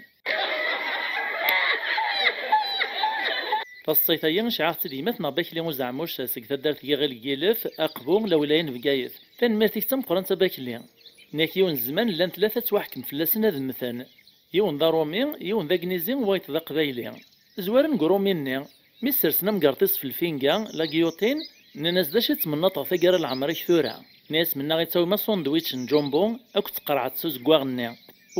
Taseḍsayt-agi iceyyeɛ-aɣ-tt-id gma-tneɣ Bakli Uzeɛmuc seg taddart n Yiɣil deg Yilef, Aqbu, lawilaya n Bgayet. Tanemmirt-ik d tameqqrant a Bakli. Nnak yiwen zzman llan tlata ttwaḥkem fell-asen ad mmten. Yiwen d aṛumi, yiwen d agnizi, wayeḍ d aqbayli. Zwaren deg uṛumi-nni. Mi ssersen amgerṭ-is f lfinga, la guillotine, nnan-as: "D acu i tettmennaḍ ɣer taggara n leɛmer-ik tura?" Nni-as mennaɣ ittawim asundwič n jumbo akked tqerɛet s uzeggaɣ-nni.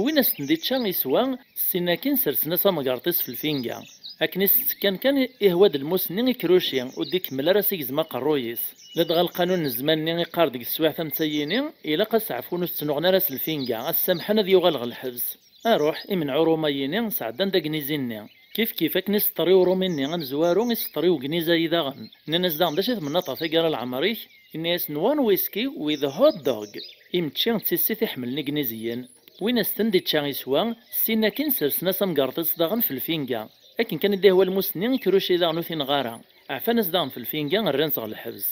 Wwin-as-ten-id ičča, iswa, ssin akin sersen-as amgerṭ-is f lfinga. Akken i s-ttekkan kan, ihwa-d lmus-nni ikruci, ur d-ikemmel ara s igzem aqerruy-is. Ladɣa lqanun n zzman-nni iqqar deg teswiɛt am tayini, ilaq aseɛfu ur t-ttnuɣen ara s lfinga, ad s-samḥen ad yuɣal ɣer lḥebs. Aruḥ, imenɛu Uruma-yini sɛeddan-d agnizi-nni. Kif kif akken iseṭṭer i Urumi-nni amezwaru, iseṭṭer i ugniz-ayi daɣen. Nnan-as daɣen: "D acu i tmennaḍ ɣef taggara n leɛmer-ik?" Inna-yasen: "One whisky with a hot dog." Imečči d tissit iḥemmlen igniziyen. Wwin-as-ten-d ičča, iswa, ssin akin sersen-as amgerḍ-is daɣen f lfinga. Akken kan i d-ihwa lmus-nni, ikruci daɣen ur t-ineɣ ara. Ɛfan-as daɣen f lfinga, rran-t ɣer lḥebs.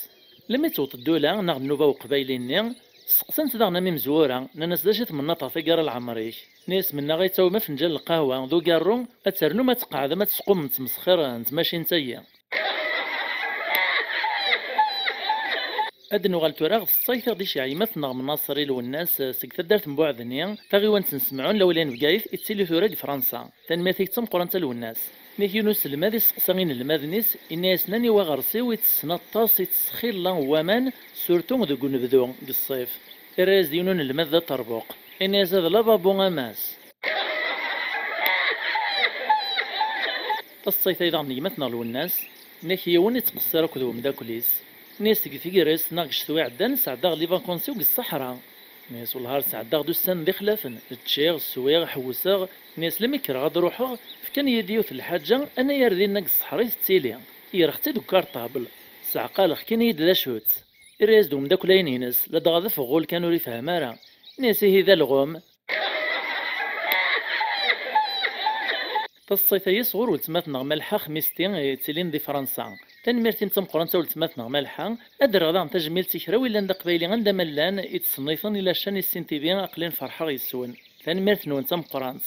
Lmi d-tewweḍ ddula neɣ nnuba uqbayli-nni, steqsan-t daɣen am imezwura, nnan-as: "D acu i tmennaḍ ɣef taggara n leɛmer-ik?" Nni-as: "Mennaɣ ad tawim afenǧal n lqahwa d ugarru, ad ternum ad tqeɛdem ad tesqumem d tmesxir n tmacint-agi." Ad nuɣal tura ɣer tseṭṭayt i ɣ-d-iceyyeɛ gma-tneɣ Mnaṣer i Lwennas seg taddart n Buɛedni, taɣiwant n Semɛun, lawlay n Bgayet, ittili tura deg Fransa. Tanemmirt-ik d tameqqrant a Lwennas. Nni-ak yiwen uselmad isteqsa inelmaden-is, inna-yasen: "Aniwa aɣersiw i tessen aṭas i ttesxilla n waman, surtout deg unebdu, deg ṣṣif?" Irra-yas-d yiwen unelmad d aṭerbuq, inna-yas: "D lababu, a mass." Taṣṣayt-ayi daɣen n gma-tneɣ Lwennas, nni-ak yiwen ittqeṣṣir akked umeddakel-is. Nni-as: "Deg tegrest neɣ deg ccetwa iɛeddan, sɛeddaɣ les vacances-iw deg ṣṣeḥra." Nni-as: "Wellah ar sɛeddaɣ-d ussan d ixlafen, ččiɣ, swiɣ, ḥewseɣ." Nni-as: "Lmi kkreɣ ad ruḥeɣ, fkan-iyi-d yiwet n lḥaǧa, anayer dinna deg ṣṣeḥra i tettili. Yerɣ-tt-id deg ukarṭabl. Sseɛqaleɣ, fkan-iyi-d d acu-tt." Irra-yas-d umeddakel-ayi-ines, ladɣa d afeɣɣul kan ur ifehhem ara. Nni-as: "Ihi d alɣem." Taṣṣayt-ayi sɣur weltma-tneɣ Malḥa Xmisti, yettilin di Fransa. Tanemmirt-im d tameqqrant a weltma-tneɣ Malḥa. Ad d-rreɣ daɣen tajmilt i kra wi llan d aqbayli anda ma llan, i ttṣennifen i la chaîne Issin T V, aql-in ferḥeɣ yes-wen. Tanemmirt-nwen d tameqqrant.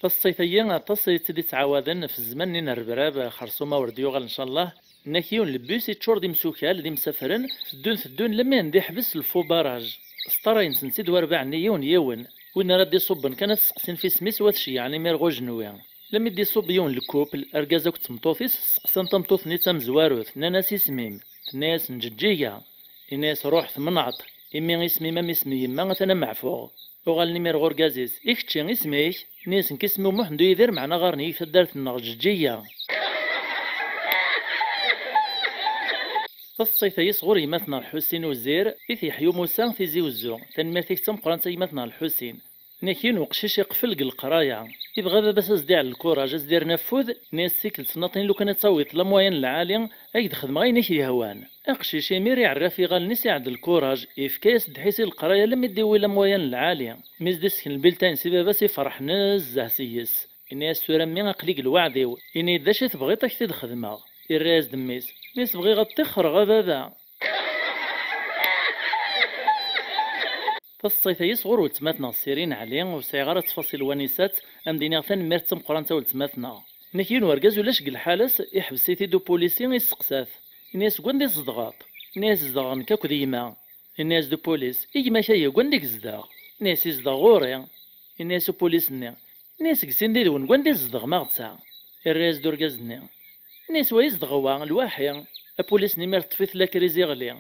Taṣṣayt-ayi aṭas i tt-id-ittɛawaden f zzman-nni n rrebrab, xersum a wer d-yuɣal ncallah. Nnak yiwen lebus iččur d imsukal, d imsafren, teddun teddun lammi anda iḥbes lfubaraj. Sṭarayen-ten-id warbaɛ-nni yiwen yiwen. Win ara d-iṣubben kan ad t-seqsin f isem-is u ad t-ceyyɛen imir ɣer ujenwi. Lammi d-iṣubb yiwen lkupl, argaz akked tmeṭṭut-is, seqsan tameṭṭut-nni d tamezwarut, nnan-as: "Isem-im?" Tenna-yasen: "Ǧeǧǧiga." Inna-yas: "Ruḥ temneɛt, imi isem-im am isem n yemma, atan am meɛfuɣ." Uɣalen imir ɣer urgaz-is: "I kečči, isem-ik?" Nni-yasen: "Nekk isem-iw Muḥend Uyidir, meɛna ɣaren-iyi deg taddart-nneɣ Ǧeǧǧiga." Taṣṣayt-ayi sɣur gma-tneɣ Lḥusin Uzir, i t-Yeḥyu Musa, Tizi Uzzu. Tanemmirt-ik d tameqqrant a gma-tneɣ Lḥusin. Nnak yiwen uqcic iqfel deg leqraya. Ibɣa baba-s ad s-d-iɛell lkuraj, ad s-d-irren afud, nni-as: "Tikkelt tnaṭin lukan ad tawiḍ la moyenne lɛali, ad k-d-xedmeɣ ayen i k-yehwan." Aqcic imir iɛerraf iɣallen-is, iɛedd lkuraj, ifka-yas ddḥis i leqraya lammi d-iwwi la moyenne lɛali. Mi s-d-issken lbiltayen-s i baba-s, ifreḥ nezzeh seg-s. Inna-yas: "Tura mmi, aql-i deg lweɛd-iw, ini-yi-d d acu i tebɣiḍ ad k-t-id-xedmeɣ." Irra-yas-d mmi-s: "Nni-as bɣiɣ ad ṭṭixxreɣ a baba." Taṣṣayt-ayi sɣur weltma-tneɣ Sirin Ɛli, ur sɛiɣ ara ttfaṣil wanisa-tt, ad m-d-iniɣ tanemmirt d tameqqrant a weltma-tneɣ. Nnak yiwen wergaz ulac deg lḥala-s, iḥbes-it-id upulisi, isteqsa-t. Inna-yas: "Deg wanda i tzedɣeḍ?" Inna-yas: "Zedɣeɣ nekk akked yemma." Inna-yas-d upulis: "I gma-k-ayi, deg wanda i yezdeɣ?" Inna-yas: "Izdeɣ ɣur-i." Inna-yas upulis-nni: "Inna-yas deg sin did-wen, deg wanda i tzedɣem, aɣ-tt-a?" Irra-yas-d urgaz-nni: "Inna-yas wa izdeɣ wa, lwaḥi." Apulis-nni mi yeṭṭef-it lakriz iɣli.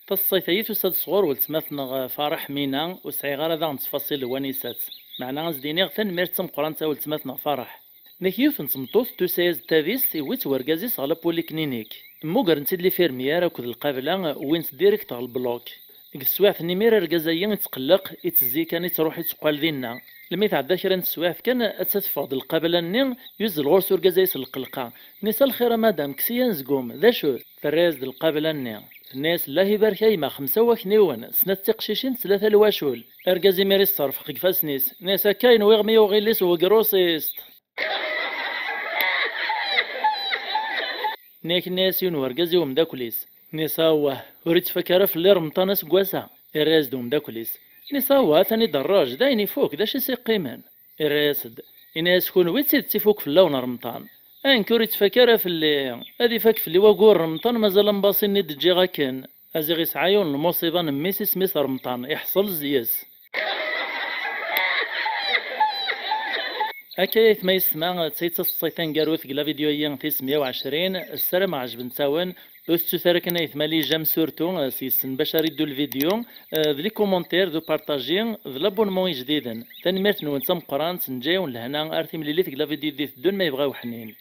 Taṣṣayt-ayi tusa-d sɣur weltma-tneɣ Fareḥ Mina, ur sɛiɣ ara daɣen ttfaṣil n wanisa-tt. Meɛna ad s-d-iniɣ tanemmirt d tameqqrant a weltma-tneɣ Fareḥ. Nnak yiwet n tmeṭṭut tusa-yas-d tadist, iwwi-tt wergaz-is ɣer la polyclinique. Mmugren-tt-id lifirmyar akked lqabla, wwin-tt direct ɣer lblok. Deg teswiɛt-nni imir argaz-ayi ittqelleq, ittezzi kan, ittruḥ ittqal dinna. Lmi tɛedda kra n teswiɛt kan, atta teffeɣ-d lqabla-nni, yuzzel ɣur-s urgaz-ayi s lqelqa. Nni-as: "A lxir a madam, kkes-iyi anezgum, d acu-t?" Terra-yas-d lqabla-nni. Tenna-yas: "Llah ibarek a yemma, xemsa wakniwen, snat tiqcicin d tlata lwacul." Argaz imir isserfeq deg ifassen-is. Nni-as: "Akka i nwiɣ mi uɣil-is wegrusist." Nni-ak, nni-as yiwen wergaz i umeddakel-is. Nni-as: "Awah, ur ittfak ara fell-i remṭan aseggas-a." Irra-yas-d umeddakel-is. Nni-as: "Awah, atan i d-rrej, d ayen ifuk, d acu i s-iqqimen?" Irra-yas-d. Ini-as: "Kunwi d tidet ifuk fell-awen remṭan. A nekk ur ittfak ara fell-i, ad ifak fell-i wagur remṭan, mazal ambaṣi-nni d-ǧǧiɣ akken." Aziɣ isɛa yiwen n lmuṣiba n mmi-s, isem-is Remṭan, iḥṣel zzi-s. Akka aytma yessetma, d tayi d taseḍsayt taneggarut deg la vidéo-yi tis meyya u ɛecrin, ssarameɣ ɛejbent-awen. Ur tettut ara kan ayetma les j'aime surtout, eh, s-yessen bac ara iddu lvidyu, eh, d les commentaires, d upartaji, d l'abonnement ijdiden. Tanemmirt-nwen d tameqqrant, neǧǧa-yawen lehna, ar timlilit deg la vidéo i d-iteddun ma yebɣa uḥnin.